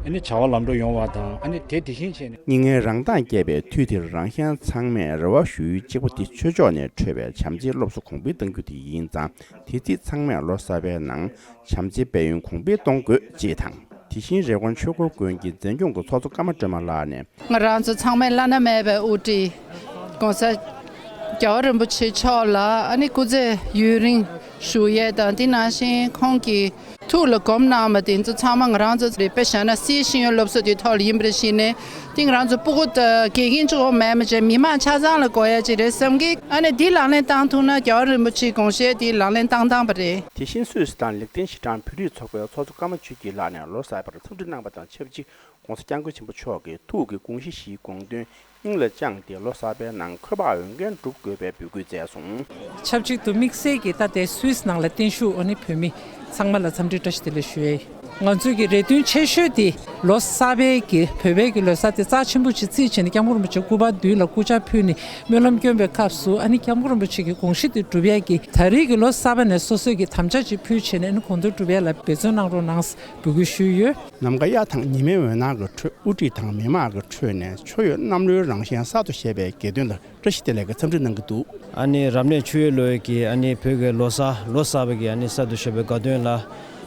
ཨ་ནི་བྱ་བ་ལམ་འགྲོ་ཡོང་བ་དང་། ཨ་ནི་དེ་དེ་བཞིན་བྱས་ནས། སྙིགས་ལྔའི་རང་མདངས་རྒྱས་པའི་དུས་འདིར་རང་གཞན་ཚང་མས་རེ་བ་ཞུ་ཡུལ་གཅིག་པ་དེ་ཆོས་ཕྱོགས་ནས་འཕྲོས་པའི་བྱམས་བརྩེའི་སློབ་གསོ་གོང་འཕེལ་གཏང་རྒྱུ་དེ་ཡིན་ཙང་། དེ་རྩིས་ཚང་མས་ལོ་གསར་པའི་ནང་བྱམས་བརྩེའི་དཔལ་ཡོན་གོང་འཕེལ་གཏོང་དགོས་ཅེས་དང་། དེ་བཞིན་རི་ཀོན་ཆོས་འཁོར་དགོན་གྱི་འཛིན་སྐྱོང་གི་ཚོགས་གཙོ་ཀརྨ་སྒྲོལ་མ་ལགས་ནས། ང་རང་ཚོ་ཚང་མས་བླ་ན་མེད་པའི་དབུ་ཁྲིད་༸གོང་ས་༸རྒྱལ་བ་རིན་པོ་ཆེ་མཆོག་ལ་ཨ་ནི་སྐུ་ཚེ་ཡུན་རིང་བཞུགས་ཡས་དང་། དེ་ནང་བཞིན་ཁོང་གི་ཐུགས་ལ་སྒོམ་གནང་བ་དེ་ཚོ་ཚང་མ་ང་རང་ཚོ་རེད། དཔེ་བཞག་ན་སའི་ཤེས་ཡོན་སློབ་གསོ་དེའི་ཐོག་ལ་ཡིན་པ་རེད་བཞིན་ནས། དེ་ང་རང་ཚོ་སྤུ་གུ་དང་དགེ་རྒན་གཙོ་བོ་མེད་མ་བྱས་མི་མང་ཆ་ཚང་ལ་དགོས་ཡ་ཅིག་རེད་བསམ་གི། ཨ་ནི་འདི་ལག་ལེན་བསྟར་ཐུབ་ན་རྒྱལ་བ་རིན་པོ་ཆེའི་དགོངས་བཞེད་དེ་ལག་ལེན་བསྟར་བཏང་བ་རེད། དེ་བཞིན་སུད་སི་དང་ལིག་ཏེན་ཤི་ཏན་བོད་རིགས་ཚོགས་པའི་ཚོགས་གཙོ་ཀརྨ་ཆོས་སྐྱིད་ལགས་ནས་ལོ་གསར་པར་འཚམས་འདྲི་གནང་བ་དང་ཆབས་ཅིག ༸གོང་ས་༸སྐྱབས་མགོན་ཆེན་པོ་མཆོག་གི་ཐུགས་ཀྱི་དགོངས་གཞི་བཞིའི་དགོངས་དོན་སྙིང་ལ་བཅངས་ཏེ་ལོ་གསར་པའི་ནང་འཁོས་དཔག་འོས་འགན་སྒྲུབ་དགོས་པའི་འབོད་སྐུལ་བསྩལ་སོང་། ཆབས་ཅིག་ཏུ་དམིགས་བསལ་གྱིས་ད་ལྟའི་སུད་སི་ནང་ལ་བརྟན་བཞུགས་ཨ་ནི་བོད་མི་ཚང་མ་ལ་འཚམས་འདྲི་བཀྲ་ཤིས་བདེ་ལེགས་ཞུ་ཡས། ང་ཚོའི་གི་རེ་འདུན་ཆེ་ཤོས་དེ་ལོ་གསར་པའི་གི་བོད་པའི་གི་ལོ་གསར་དེ་རྩ་ཆེན་པོ་ཅིག་བརྩིས་བྱས་ནས་༸སྐྱབས་མགོན་རིན་པོ་ཆེ་སྐུ་པར་མདུན་ལ་སྐུ་ཕྱག་ཕུལ་ནས་སྨོན་ལམ་སྐྱོན་པའི་སྐབས་སུ་ཨ་ནི་༸སྐྱབས་མགོན་རིན་པོ་ཆེ་གི་དགོངས་གཞི་དེ་སྒྲུབ་ཡས་ཀྱི་ད་རེས་ཀྱི་ལོ་གསར་པ་ནས་སོ་སོས་ཀྱི་དམ་བཅའ་ཅིག་ཕུལ་བྱས་ནས་ཨ་ནི་གོ་སྒྲིག་སྒྲུབ་ཡས་ལ་འབད་བརྩོན་གནང་རོགས་གནང་འབོད་སྐུལ་ཞུས་ཡོད། ནམ་མཁའ་གཡའ་དང་ཉི་མའི་འོད་སྣང་གི་ཁྲོད། དབུ་ཁྲིད་དང་མི་མང་གི་ཁྲོད་ནས་ཆོས་ཡོད་གནམ་ལོའི་རང་བཞིན་གསར་དུ་བཞད་པའི་དགེ་འདུན་ལ་བཀྲ་ཤིས་བདེ་ལེགས་ཀྱི་འཚམས་འདྲི་གནང་གི་འདུག། ཨ་ནི་རབ་གནས་ཆུ་ཡོས་ལོའི་གི་ཨ་ནི་བོད་ཀྱི་ལོ་གསར་ལོ་གསར་པ་གི་ཨ་ནི་གསར་དུ་བཞད་པའི་དགའ་སྟོན་ལ།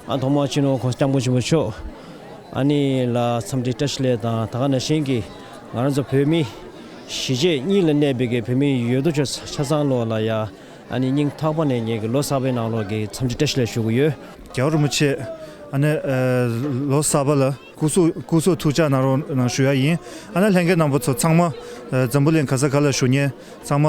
ཨ་ཐོག་མར་སྤྱི་ནོར་༸གོང་ས་༸སྐྱབས་མགོན་ཆེན་པོ་མཆོག་ཨ་ནི་ལ་འཚམས་འདྲི་བཀྲ་ཤིས་བདེ་ལེགས་དང་། ད་ག་ནང་བཞིན་གྱི་ང་རང་ཚོ་བོད་མི་གཞིས་བྱེས་གཉིས་ལ་གནས་པའི་གི་བོད་མི་ཡོད་དོ་ཅོག་ཆ་ཚང་ལོག་ལ་ཡ། ཨ་ནི་སྙིང་ཐག་པ་ནས་ངེད་ཀྱི་ལོ་གསར་པའི་ནང་ལོགས་ཀྱི་འཚམས་འདྲི་བཀྲ་ཤིས་བདེ་ལེགས་ཞུ་གི་ཡོད། རྒྱལ་བ་རིན་པོ་ཆེ་ཨ་ནི་ལོ་གསར་པ་ལ་སྐུ་གཟུགས་སྐུ་གཟུགས་ཐུགས་ཅག་གནང་རོགས་གནང་ཞུ་ཡ་ཡིན། ཨ་ནི་ལྷན་རྒྱས་རྣམ་པ་ཚོ་ཚང་མ་འཛམ་བུ་གླིང་ག་ས་ག་ལ་བཞུགས་མཁན་ཚང་མ་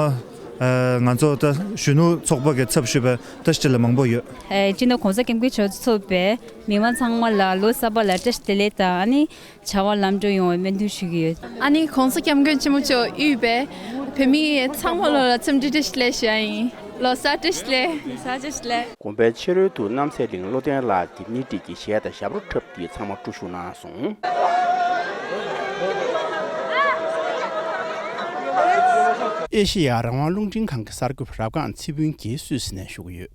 ང་ཚོ་ད་གཞོན་ནུ་ཚོགས་པ་གི་ཚབ་ཞུས་པའི་བཀྲ་ཤིས་བདེ་ལེགས་མང་པོ་ཡོད། སྤྱི་ནོར་༸གོང་ས་༸སྐྱབས་མགོན་མཆོག་གཙོས་པའི་མི་མང་ཚང་མ་ལ་ལོ་གསར་པ་ལ་བཀྲ་ཤིས་བདེ་ལེགས་དང་ཨ་ནི། བྱ་བ་ལམ་འགྲོ་ཡོང་བའི་སྨོན་འདུན་ཞུ་གི་ཡོད། ཨ་ནི་༸གོང་ས་༸སྐྱབས་མགོན་ཆེན་པོ་མཆོག་དབུས་པའི་བོད་མི་ཚང་མ་ལོ་ལ་འཚམས་འདྲི་བཀྲ་ཤིས་བདེ་ལེགས་ཞུ་ཡ་ཡིན། ལོ་གསར་བཀྲ་ཤིས་བདེ་ལེགས། ལོ་གསར་བཀྲ་ཤིས་བདེ་ལེགས། དགོན་པའི་ཕྱི་རོལ་དུ་རྣམ་སྲས་གླིང་བློ་ལྡན་ལགས་ཀྱིས་ནི་ཏྲིག་གི་གཞས་དང་ཞབས་བྲོ་འཁྲབ་སྟེ་ཚང་མ་བཀྲ་ཤིས་གནང་སོང་། ཨེ་ཤེ་ཡ་རང་དབང་རླུང་འཕྲིན་ཁང་གི་གསར་འགོད་པ་རབ་སྒང་ཚེ་ཕུན་གྱིས་སུད་སི་ནས་ཞུ་གི་ཡོད།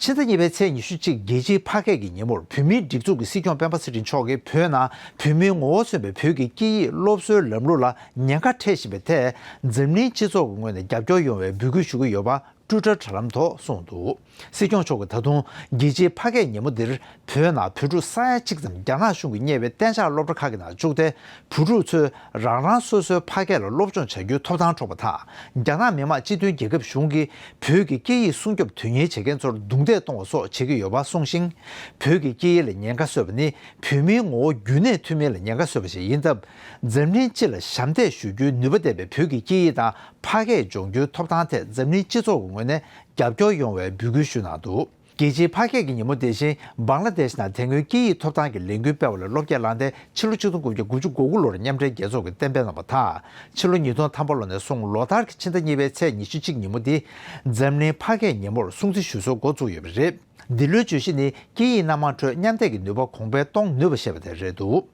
ཕྱི་ཟླ་གཉིས་པའི་ཚེས་ཉི་ཤུ་གཅིག་རྒྱལ་སྤྱིའི་ཕ་སྐད་ཀྱི་ཉིན་མོར་བོད་མིའི་སྒྲིག་འཛུགས་ཀྱི་སྲིད་སྐྱོང་སྤེན་པ་ཚེ་རིང་མཆོག་གིས་བོད་ནང་བོད་མིའི་ངོ་བོ་མཚོན་པའི་བོད་ཀྱི་སྐད་ཡིག་སློབ་གསོའི་ལམ་ལུགས་ལ་ཉེན་ཁ་འཕྲད་བཞིན་པའི་ཐད། འཛམ་གླིང་སྤྱི་ཚོགས་ཀྱི་ངོས་ནས་རྒྱབ་སྐྱོར་ཡོང་བའི་འབོད་སྐུལ་ཞུ་གི་ཡོད་པ་ཊུའི་ཊར་དྲ་ལམ་ཐོག་གསུངས་འདུག། སྲིད་སྐྱོང་མཆོག་གིས་ད་དུང་རྒྱལ་སྤྱིའི་ཕ་སྐད་ཉིན་མོ་འདིར། བོད་ནང་བོད་ཕྲུག་ས་ཡ་གཅིག་ཙམ་རྒྱ་ནག་གཞུང་གིས་གཉེར་བའི་གཏན་འཇགས་སློབ་གྲྭ་ཁག་གི་ནང་བཅུག་སྟེ། བུ་ཕྲུག་ཚོས་རང་རང་སོ་སོའི་ཕ་སྐད་ལ་སློབ་སྦྱོང་བྱ་རྒྱུའི་ཐོབ་ཐང་འཕྲོག་པ་དང་། རྒྱ་ནག་མི་དམངས་སྤྱི་མཐུན་རྒྱལ་ཁབ་གཞུང་གིས་བོད་ཀྱི་སྐད་ཡིག་སྲུང་སྐྱོབ་དོན་གཉེར་བྱེད་མཁན་ཚོར་རྡུང་རྡེག་གཏོང་བ་སོགས་བྱེད་ཀྱི་ཡོད་པ་གསུངས་ཤིང་། བོད་ཀྱི་སྐད་ཡིག་ལ་ཉེན་ཁ་བཟོས་པ་ནི་བོད་མིའི་ངོ་བོ་རྒྱུན་གནས་ཐུབ་མིན་ལ་ཉེན་ཁ་བཟོས་པ་ཞིག་ཡིན་སྟབས། འཛམ་གླིང་སྤྱི་ལ་ཞབས་འདེགས་ཞུ་རྒྱུའི་ནུས་པ་ལྡན་པའི་བོད་ཀྱི་སྐད་ཡིག་དང་ཕ་སྐད་སྦྱོང་རྒྱུའི་ཐོབ་ཐང་ཐད་འཛམ་གླིང་སྤྱི་ཚོགས་ཀྱི་ངོས་ནས་རྒྱབ་སྐྱོར་ཡོང་བའི་འབོད་སྐུལ་ཞུས་གནང་འདུག། རྒྱལ་སྤྱིའི་ཕ་སྐད་ཀྱི་ཉིན་མོ་དེ་བཞིན་བང་ལ་དེཤ་ནང་དེ་སྔོན་སྐད་ཡིག་ཐོབ་ཐང་གི་ལས་འགུལ་སྤེལ་བ་ལས་སློབ་སྐྱེས་བླངས་ཏེ་ཕྱི་ལོ་ཆིག་སྟོང་དགུ་བརྒྱ་དགུ་བཅུ་གོ་དགུ་ལོར་མཉམ་འབྲེལ་རྒྱལ་ཚོགས་ཀྱིས་གཏན་འབེབས་གནང་བ་དང་། ཕྱི་ལོ་ཉིས་སྟོང་ཐམ་པ་ལོ་ནས་བཟུང་ལོ་ལྟར་གྱི་ཕྱི་ཟླ་གཉིས་པའི་ཚེས་ཉི་ཤུ་གཅིག་ཉིན་མོ་འདི་འཛམ་གླིང་ཕ་སྐད་ཉིན་མོར་སྲུང་བརྩི་ཞུ་སྲོལ་འགོ་བཙུགས་ཡོད་པ་རེད། འདི་ལོའི་བརྗོད་གཞི་ནི་སྐད་ཡིག་སྣ་མང་ཁྲོད་མཉམ་སྡེབ་ཀྱི་ནུས་པ་གོང་འཕེལ་གཏོང་ནུས་པ་ཞེས་པ་དེ་རེད་འདུག།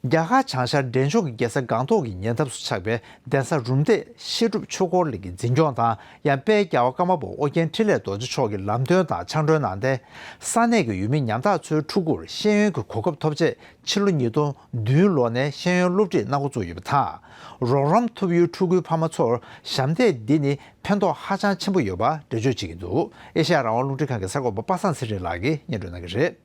རྒྱ་གར་བྱང་ཤར་འབྲས་ལྗོངས་ཀྱི་རྒྱལ་ས་སྒང་ཏོག་གི་ཉེ་འདབས་སུ་ཆགས་པའི་གདན་ས་རུམ་བཏེག་བཤད་སྒྲུབ་ཆོས་འཁོར་གླིང་གི་འཛིན་སྐྱོང་དང་། ཡང་དཔལ་རྒྱལ་བ་ཀརྨ་པ་ཨོ་རྒྱན་འཕྲིན་ལས་རྡོ་རྗེ་མཆོག་གི་ལམ་སྟོན་དང་ཕྱག་སྒྲོན་གནང་སྟེ། ས་གནས་ཀྱི་ཡུལ་མི་ཉམ་ཐག་ཚོའི་ཕྲུ་གུར་ཤེས་ཡོན་གྱི་གོ་སྐབས་ཐོབ་ཆེད་ཕྱི་ལོ་ཉིས་སྟོང་བདུན་ལོ་ནས་ཤེས་ཡོན་སློབ་ཁྲིད་གནང་འགོ་བཙུགས་ཡོད་པ་དང་། རོགས་རམ་ཐོབ་ཡུལ་ཕྲུ་གུའི་ཕ་མ་ཚོར་ཞབས་འདེགས་འདི་ནི་ཕན་ཐོགས་ཧ་ཅང་ཆེན་པོ་ཡོད་པ་འགྲེལ་བརྗོད་བྱེད་ཀྱི་འདུག། ཨེ་ཤ་ཡ་རང་དབང་རླུང་འཕྲིན་ཁང་གི་གསར་འགོད་པ་པ་སངས་ཚེ་རིང་ལགས་ཀྱིས་སྙན་སྒྲོན་གནང་གི་རེད།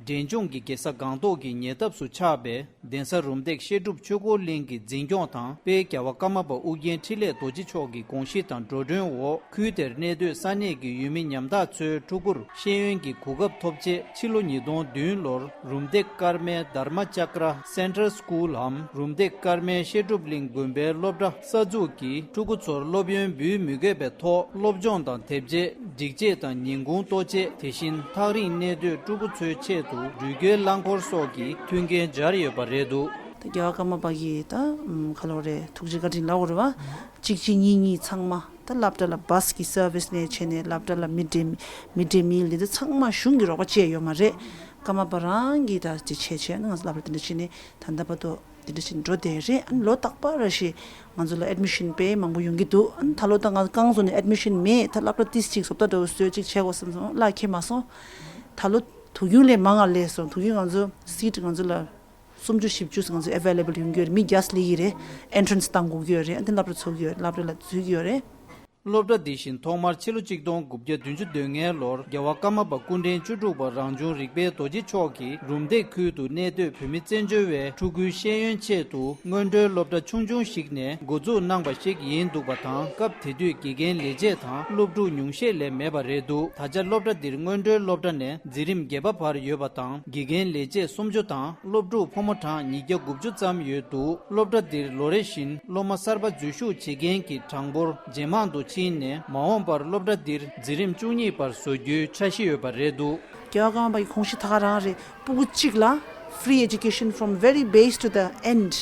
འབྲས་ལྗོངས་ཀྱི་རྒྱལ་ས་སྒང་ཏོག་གི་ཉེ་འདབས་སུ་ཆགས་པའི་གདན་ས་རུམ་བཏེག་བཤད་སྒྲུབ་ཆོས་འཁོར་གླིང་གི་འཛིན་སྐྱོང་དང་དཔལ་རྒྱལ་བ་ཀརྨ་པ་ཨོ་རྒྱན་འཕྲིན་ལས་རྡོ་རྗེ་མཆོག་གི་དགོངས་གཞི་དང་འགྲོ་གྲོན་འོག་ཁུལ་དེར་གནས་སྡོད་ས་གནས་ཀྱི་ཡུལ་མི་ཉམ་ཐག་ཚོའི་ཕྲུ་གུར་ཤེས་ཡོན་གྱི་གོ་སྐབས་ཐོབ་ཆེད་ཕྱི་ལོ་ཉིས་སྟོང་བདུན་ལོར་རུམ་བཏེག་ཀརྨའི་དྷརྨ་ཅཀྲ་སེན་ཊར་སྐུལ་འམ་རུམ་བཏེག་ཀརྨའི་བཤད་སྒྲུབ་གླིང་དགོན་པའི་སློབ་གྲྭ་གསར་འཛུགས་ཀྱིས་ཕྲུ་གུ་ཚོར་སློབ་ཡོན་འབུལ་མི་དགོས་པའི་ཐོག་སློབ་སྦྱོང་དང་དེབ་ཆས། སྒྲིག་ཆས་དང་ཉིན་གུང་ལྟོ་ཆས། དེ་བཞིན་ཐག་རིང་གནས་སྡོད་ཕྲུ་གུ་ཚོའི་ཆེད་ དུ་འགྲུལ་སྐྱོད་རླངས་འཁོར་སོགས་ཀྱི་མཐུན་རྐྱེན་སྦྱར་ཡོད་པ་རེད་འདུག། ད་རྒྱལ་བ་ཀརྨ་པ་གིས་ད་ཨམ་ག་ལབ་རེད། ཐུགས་རྗེ་བཀའ་དྲིན་ལབ་དགོས་རེད་བ། གཅིག་གཅིག་གཉིས་གཉིས་ཚང་མ་ད་སློབ་གྲྭ་ལ་བྷ་སི་གི་སར་བི་སི་ནས་བྱས་ནས་སློབ་གྲྭ་ལ་མིཌ་ཌེ་མིཌ་ཌེ་མིལ་འདི་ཚོ་ཚང་མ་གཞུང་གི་རོགས་པ་བྱས་ཡོད་མ་རེད། ཀརྨ་པ་རང་གིས་ད་དེ་བྱས་བྱས་ང་ཚོ་སློབ་གྲྭ་དེ་འདྲ་བྱས་ནས་ད་ལྟ་བར་དུ་དེ་འདྲ་བྱས་ནས་འགྲོ་བསྡད་རེད། ཨ་ནི་ལོ་རྟག་པར་རེ་བཞིན་ང་ཚོ་ལ་ཨེཌ་མི་ཤན་དཔེ་མང་པོ་ཡོང་གི་འདུག། ཨ་ནི་ད་ལོ་ད་ང་རྐང་བཙུགས་ནས་ཨེཌ་མི་ཤན་མེད། ད་སློབ་གྲྭ་ཏིས་གཅིག་བཟོ་ལྟ་འདྲ་བོ་བཟོས་གཅིག་བྱས་དགོས་བསམ་སོང་། གླ་འཁྱེར་མ་སོང་། ད་ལོ་དུས་རྒྱུན་ལས་མང་ང་སླེབས་སོང་། དུས་རྒྱུན་ང་ཚོ་སིཊ་ང་ཚོ་ལ་སུམ་ཅུ་བཞི་བཅུ་ང་ཚོ་ཨེ་ཝེ་ལེ་བལ་ཡོང་གི་ཡོད་རེད། མི་བརྒྱ་སླེབས་ཀྱི་རེད། ཨེན་ཊི་རན་སི་བཏང་དགོས་ཀྱི་ཡོད་རེད། ཨ་ནི་སློབ་གྲྭ་ཚུགས་ཀྱི་ཡོད་རེད། སློབ་གྲྭ་ལ་འཛུལ་གྱི་ཡོད་རེད། སློབ་གྲྭ་འདི་བཞིན་ཐོག་མར་ཕྱི་ལོ་གཅིག་སྟོང་དགུ་བརྒྱ་བདུན་ཅུ་དོན་ལྔའི་ལོར་རྒྱལ་བ་ཀརྨ་པ་སྐུ་ཕྲེང་བཅུ་དྲུག་པ་རང་བྱུང་རིག་པའི་རྡོ་རྗེ་མཆོག་གིས་རུམ་བཏེག་ཁུལ་དུ་གནས་སྡོད་བོད་མི་བཙན་བྱོལ་བའི་ཕྲུ་གུའི་ཤེས་ཡོན་ཆེད་དུ་སྔོན་འགྲོའི་སློབ་གྲྭ་ཆུང་ཆུང་ཞིག་ནས་འགོ་འཛུགས་གནང་བ་ཞིག་ཡིན་འདུག་པ་དང་། སྐབས་དེ་དུས་དགེ་རྒན་ལས་བྱེད་དང་སློབ་ཕྲུག་ཉུང་ཤས་ལས་མེད་པ་རེད་འདུག། ད་ཆ་སློབ་གྲྭ་འདིར་སྔོན་འགྲོའི་སློབ་གྲྭ་ནས་འཛིན་རིམ་བརྒྱད་པ་བར་ཡོད་པ་དང་། དགེ་རྒན་ལས་བྱེད་སུམ་ཅུ་དང་སློབ་ཕྲུག་ཕོ་མོ་གྲངས་ཉིས་བརྒྱ་དགུ་བཅུ་ཙམ་ཡོད་འདུག། སློབ་གྲྭ་འདིར་ལོ་རེ་བཞིན་སློབ་མ་གསར་པ་འཛུལ་ཞུགས་བྱེད་མཁན་གྱི་གྲངས་འབོར་ཇེ་མང་དུ་ཕྱིན་ནས། མ་འོངས་པར་སློབ་གྲྭ་འདིར་འཛིན་རིམ་བཅུ་གཉིས་བར་བཟོ་རྒྱུའི་འཆར་གཞི་ཡོད་པ་རེད་འདུག། རྒྱལ་བ་ཀརྨ་པ་ཡི་དགོངས་གཞི་ད་ག་རང་རེད། སྤུ་གུ་གཅིག་ལ་free education from very base to the end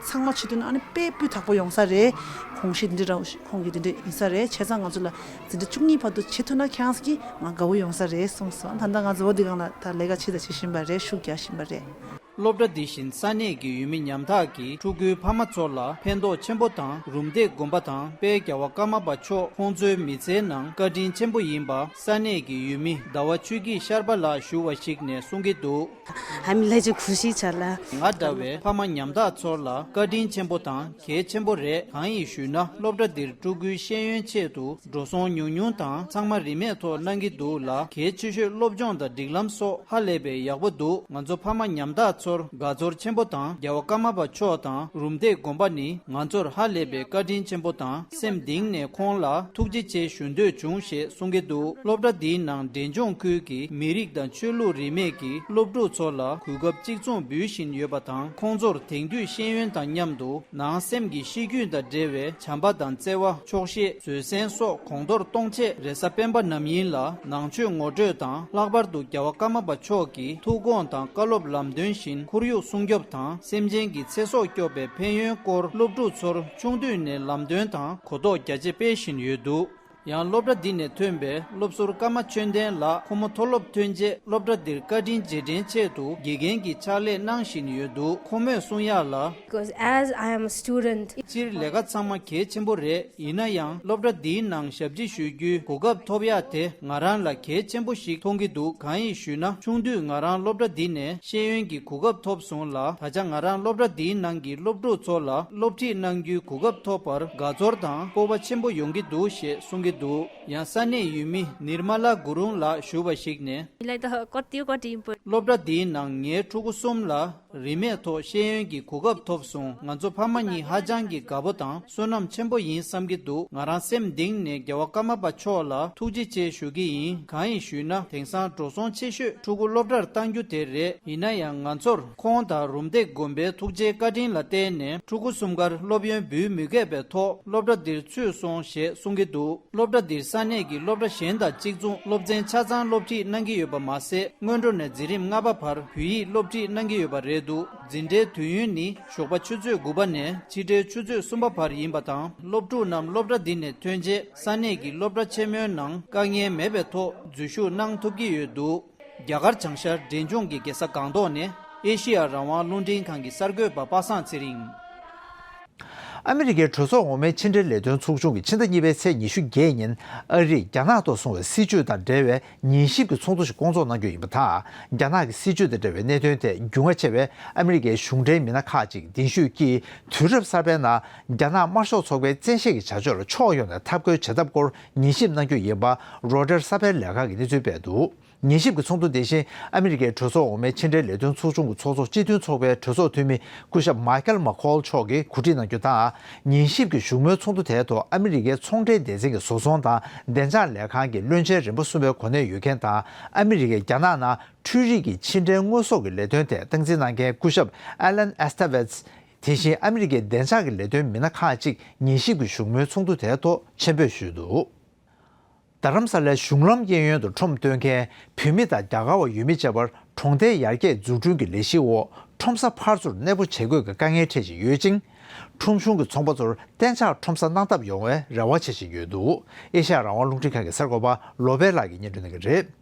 ཚང་མ་བྱེད་ཐུབ་ན་ཨ་ནི་དཔེ་སྤུས་དག་པོ་ཡོང་ས་རེད། དགོངས་གཞི་འདི་འདྲ་ཁོང་གི་འདི་འདྲ་ཡིན་ས་རེད། བྱས་ཙང་ང་ཚོ་ལ་འཛིན་གྲྭ་བཅུ་གཉིས་བར་དུ་བྱེད་ཐུབ་ན་ཁྱེད་རང་ཚོ་གིས་ང་དགའ་བོ་ཡོང་ས་རེད་གསུངས་སོང་། ད་ལྟ་ང་ཚོ་འོ་འདི་སྒང་ལ་ད་ལས་ཀ་ཆེ་ད་བྱེད་བཞིན་པ་རེད། ཤུགས་རྒྱག་བཞིན་པ་རེད། སློབ་གྲྭ་འདི་བཞིན་ས་གནས་ཀྱི་ཡུལ་མི་ཉམ་ཐག་གིས་ཕྲུ་གུའི་ཕ་མ་ཚོ་ལ་ཕན་ཐོགས་ཆེན་པོ་དང་། རུམ་བཏེག་དགོན་པ་དང་དཔལ་རྒྱལ་བ་ཀརྨ་པ་མཆོག་ཁོང་ཚོའི་མི་ཚེའི་ནང་བཀའ་དྲིན་ཆེན་པོ་ཡིན་པ་ས་གནས་ཀྱི་ཡུལ་མི་ཟླ་བ་ཆོས་སྐྱིད་ཤར་པ་ལགས་ཞུ་བ་ཞིག་ནས་གསུང་གི་འདུག། ཧ་མི་ལས་ཀྱི་ཁུ་ཤི་ཆ་ལ། ང་འདྲ་བའི་ཕ་མ་ཉམ་ཐག་ཚོར་ལ་བཀའ་དྲིན་ཆེན་པོ་དང་གལ་ཆེན་པོ་རེད། གང་ཡིན་ཞུས་ན། སློབ་གྲྭ་འདིར་ཕྲུ་གུའི་ཤེས་ཡོན་ཆེད་དུ་འགྲོ་སོང་ཉུང་ཉུང་དང་། ཚང་མ་རིན་མེད་ཐོག་གནང་གི་འདུག་ལ། གལ་ཆེ་ཤོས་སློབ་སྦྱོང་དང་སྒྲིག་ལམ་སོགས་ཧ་ལས་པའི་ཡག་པོ་འདུག། ང་ཚོ་ཕ་མ་ཉམ་ཐག་ཚོར་དགའ་ཚོར་ཆེན་པོ་དང་། རྒྱལ་བ་ཀརྨ་པ་མཆོག་དང་རུམ་བཏེག་དགོན་པ་ནི་ང་ཚོར་ཧ་ལས་པའི་བཀའ་དྲིན་ཆེན་པོ་དང་། སེམས་གཏིང་ནས་ཁོང་ལ་ཐུགས་རྗེ་ཆེ་ཞུ་འདོད་བྱུང་ཞེས་གསུང་གི་འདུག། སློབ་གྲྭ་འདིའི་ནང་འབྲས་ལྗོངས་ཁུལ་གྱི་མི་རིགས་དང་ཆོས་ལུགས་རིས་མེད་ཀྱི་སློབ་ཕྲུག་ཚོ་ལ་གོ་སྐབས་གཅིག་མཚུངས་འབུལ་བཞིན་ཡོད་པ་དང་། ཁོང་ཚོར་དེང་དུས་ཤེས་ཡོན་དང་མཉམ་དུ་ནང་སེམས་ཀྱི་གཤིས་རྒྱུད་དང་འབྲེལ་བའི་བྱམས་པ་དང་བརྩེ་བ། ཆོག་ཤེས། བཟོད་བསྲན་སོགས་གོང་མཐོར་གཏོང་ཆེད་རེས་གཟའ་སྤེན་པ་ནམ་ཡིན་ལ་ནང་ཆོས་ངོ་སྤྲོད་དང་། ལྷག་པར་དུ་རྒྱལ་བ་ཀརྨ་པ་མཆོག་གི་ཐུགས་དགོངས་དང་བཀའ་སློབ་ལམ་སྟོན་བཞིན་ཁོར་ཡུག་སྲུང་སྐྱོབ་དང་། སེམས་ཅན་གྱི་ཚེ་སྲོག་སྐྱོབ་པའི་ཕན་ཡོན་སྐོར་སློབ་ཕྲུག་ཚོར་ཆུང་དུས་ནས་ལམ་སྟོན་དང་གོ་རྟོགས་རྒྱ་ཆེ་སྤེལ་བཞིན་ཡོད་འདུག། ཡང་སློབ་གྲྭ་འདི་ནས་ཐོན་པའི་སློབ་ཟུར་ཀརྨ་ཆོས་ལྡན་ལགས། ཁོ་མོ་མཐོ་སློབ་ཐོན་རྗེས་སློབ་གྲྭ་འདིར་བཀའ་དྲིན་རྗེས་དྲན་ཆེད་དུ་དགེ་རྒན་གྱི་ཕྱག་ལས་གནང་བཞིན་ཡོད་འདུག། ཁོ་མོས་གསུང་ཡག་ལ། Because as I am a student, སྤྱིར་ལས་ཀ་ཚང་མ་གལ་ཆེན་པོ་རེད། ཡིན་ན་ཡང་སློབ་གྲྭ་འདིའི་ནང་ཞབས་ཕྱི་ཞུ་རྒྱུའི་གོ་སྐབས་ཐོབ་ཡག་དེ་ང་རང་ལ་གལ་ཆེན་པོ་ཞིག་མཐོང་གི་འདུག། གང་ཡིན་ཞུས་ན། ཆུང་དུས་ང་རང་སློབ་གྲྭ་འདི་ནས་ཤེས་ཡོན་གྱི་གོ་སྐབས་ཐོབ་སོང་ལ། ད་ཆ་ང་རང་སློབ་གྲྭ་འདིའི་ནང་གི་སློབ་ཕྲུག་ཚོ་ལ་སློབ་ཁྲིད་གནང་རྒྱུའི་གོ་སྐབས་ཐོབ་པར་དགའ་ཚོར་དང་སྤོབས་པ་ཆེན་པོ་ཡོང་གི་འདུག་ཞེས་གསུང་གི་འདུག། ཡང་ས་གནས་ཡུལ་མི་ནིར་མ་ལ་གུ་རུང་ལགས་ཞུ་བ་ཞིག་ནས། Like the got you got input. སློབ་གྲྭ་འདིའི་ནང་ངའི་ཕྲུ་གུ་གསུམ་ལ་རིན་མེད་ཐོག་ཤེས་ཡོན་གྱི་གོ་སྐབས་ཐོབ་སོང་། ང་ཚོ་ཕ་མ་གཉིས་ཧ་ཅང་གི་དགའ་པོ་དང་བསོད་ནམས་ཆེན་པོ་ཡིན་བསམ་གྱི་འདུག། ང་རང་སེམས་གཏིང་ནས་རྒྱལ་བ་ཀརྨ་པ་མཆོག་ལ་ཐུགས་རྗེ་ཆེ་ཞུ་གི་ཡིན། གང་ཡིན་ཞུས་ན། དེང་སང་འགྲོ་སོང་ཆེ་ཤོས་ཕྲུ་གུ་སློབ་གྲྭར་གཏང་རྒྱུ་དེ་རེད། ཡིན་ན་ཡང་ང་ཚོར་ཁོང་དང་རུམ་བཏེག་དགོན་པའི་ཐུགས་རྗེའི་བཀའ་དྲིན་ལ་བརྟེན་ནས་ཕྲུ་གུ་གསུམ་ཀར་སློབ་ཡོན་འབུལ་མི་དགོས་པའི་ཐོག་སློབ་གྲྭ་འདིར་ཚུད་སོང་ཞེས་གསུང་གི་འདུག། སློབ་གྲྭ་འདིར་ས་གནས་ཀྱི་སློབ་གྲྭ་གཞན་དང་གཅིག་མཚུངས་སློབ་ཚན་ཆ་ཚང་སློབ་ཁྲིད་གནང་གི་ཡོད་པ་མ་ཟད། སྔོན་འགྲོ་ནས་འཛིན་རིམ་ལྔ་པ་བར་བོད་ཡིག་སློབ་ཁྲིད་གནང་གི་ཡོད་པ་རེད་འདུག། འཛིན་གྲྭའི་དུས་ཡུན་ནི་ཞོགས་པ་ཆུ་ཚོད་དགུ་པ་ནས་ཕྱི་དྲོའི་ཆུ་ཚོད་གསུམ་པ་བར་ཡིན་པ་དང་། སློབ་ཕྲུག་རྣམས་སློབ་གྲྭ་འདི་ནས་ཐོན་རྗེས་ས་གནས་ཀྱི་སློབ་གྲྭ་ཆེན་མོའི་ནང་དཀའ་ངལ་མེད་པའི་ཐོག་འཛུལ་ཞུགས་གནང་ཐུབ་ཀྱི་ཡོད་འདུག། རྒྱ་གར་བྱང་ཤར་འབྲས་ལྗོངས་ཀྱི་རྒྱལ་ས་སྒང་ཏོག་ནས་ཨེ་ཤི་ཡ་རང་དབང་རླུང་འཕྲིན་ཁང་གི་གསར་འགོད་པ་པ་སངས་ཚེ་རིང་། ཨ་མི་རི་ཀའི་གྲོས་ཚོགས་འོག་མའི་ཕྱི་འབྲེལ་ལས་དོན་ཚོགས་ཆུང་གིས་ཕྱི་ཟླ་གཉིས་པའི་ཚེས་ཉི་ཤུ་བརྒྱད་ཉིན་ཨ་རིས་རྒྱ་ནག་ཐོག་བཟུང་བའི་སྲིད་བྱུས་དང་འབྲེལ་བའི་ཉན་ཞིབ་ཀྱི་ཚོགས་འདུ་ཞིག་བསྐོང་ཚོགས་གནང་རྒྱུ་ཡིན་པ་དང་། རྒྱ་ནག་གི་སྲིད་བྱུས་དང་འབྲེལ་བའི་གནད་དོན་ཐད་རྒྱུས་མངའ་ཆེ་བའི་ཨ་མི་རི་ཀའི་གཞུང་འབྲེལ་མི་སྣ་ཁག་ཅིག་གདན་ཞུས་ཀྱིས། དུས་རབས་གསར་པའི་ནང་རྒྱ་ནག་དམར་ཤོག་ཚོགས་པའི་བཙན་ཤེད་ཀྱི་བྱ་སྤྱོད་ལ་ཕྱོགས་ཡོངས་ནས་འཐབ་རྒོལ་བྱེད་ཐབས་སྐོར་ཉན་ཞིབ་གནང་རྒྱུ་ཡིན་པ། རོའི་ཊར་གསར་པའི་ལས་ཁང་གིས་གནས་ཚུལ་སྤེལ་འདུག། ཉན་ཞིབ་ཀྱི་ཚོགས་འདུ་དེ་བཞིན་ཨ་མི་རི་ཀའི་གྲོས་ཚོགས་འོག་མའི་ཕྱི་འབྲེལ་ལས་དོན་ཚོགས་ཆུང་གི་ཚོགས་གཙོ་སྤྱི་མཐུན་ཚོགས་པའི་གྲོས་ཚོགས་འཐུས་མི་སྐུ་ཞབས་མཱི་ཁལ་མཱ་ཁོལ་མཆོག་གིས་གོ་སྒྲིག་གནང་རྒྱུ་དང་། ཉན་ཞིབ་ཀྱི་བཞུགས་མོལ་ཚོགས་འདུ་དེའི་ཐོག་ཨ་མི་རི་ཀའི་ཚོང་འབྲེལ་སྡེ་ཚན་གྱི་བཟོ་ཚོང་དང་བདེ་འཇགས་ལས་ཁང་གི་བློན་ཆེན་རིམ་པ་གསུམ་པའི་གོ་གནས་ཡོད་མཁན་དང་། ཨ་མི་རི་ཀས་རྒྱ་ནག་ནང་འཕྲུལ་རིག་གི་ཕྱི་འབྲེལ་དངོས་ཟོག་གི་ལས་དོན་ཐད་སྟངས་འཛིན་གནང་མཁན་སྐུ་ཞབས་ཨ་ལན་ཨེ་སྟ་ཝེ་ཛི། དེ་བཞིན་ཨ་མི་རི་ཀའི་བདེ་འཇགས་ཀྱི་ལས་དོན་མི་སྣ་ཁག་ཅིག་ཉན་ཞིབ་ཀྱི་བཞུགས་མོལ་ཚོགས་འདུ་དེའི་ཐོག་ཆེད་ཕེབས་ཞུས་འདུག། རྡ་རམ་ས་ལའི་གཞུང་ལམ་གཡས་གཡོན་དུ་ཁྲོམ་སྟོན་མཁན་བོད་མི་དང་རྒྱ་གར་བ་ཡོད་མེད་བཅས་པར་ གྲོང་རྡལ་ཡར་རྒྱས་འཛུགས་སྐྲུན་གྱི་ལས་གཞིའི་འོག་ཁྲོམ་ས་ཕར་ཚུར་གནས་སྤོ་བྱེད་དགོས་ཀྱི་དཀའ་ངལ་འཕྲད་བཞིན་ཡོད་ཅིང་། ཁྲོམ་གཞུང་གི་ཚོང་པ་ཚོར་གཏན་འཇགས་ཁྲོམ་ས་གནང་ཐབས་ཡོང་བའི་རེ་བ་བྱེད་བཞིན་ཡོད་འདུག་ཨེ་ཤ་ཡ་རང་དབང་རླུང་འཕྲིན་ཁང་གི་གསར་འགོད་པ་བློ་བྷེ་ལགས་ཀྱིས་སྙན་སྒྲོན་གནང་གི་རེད།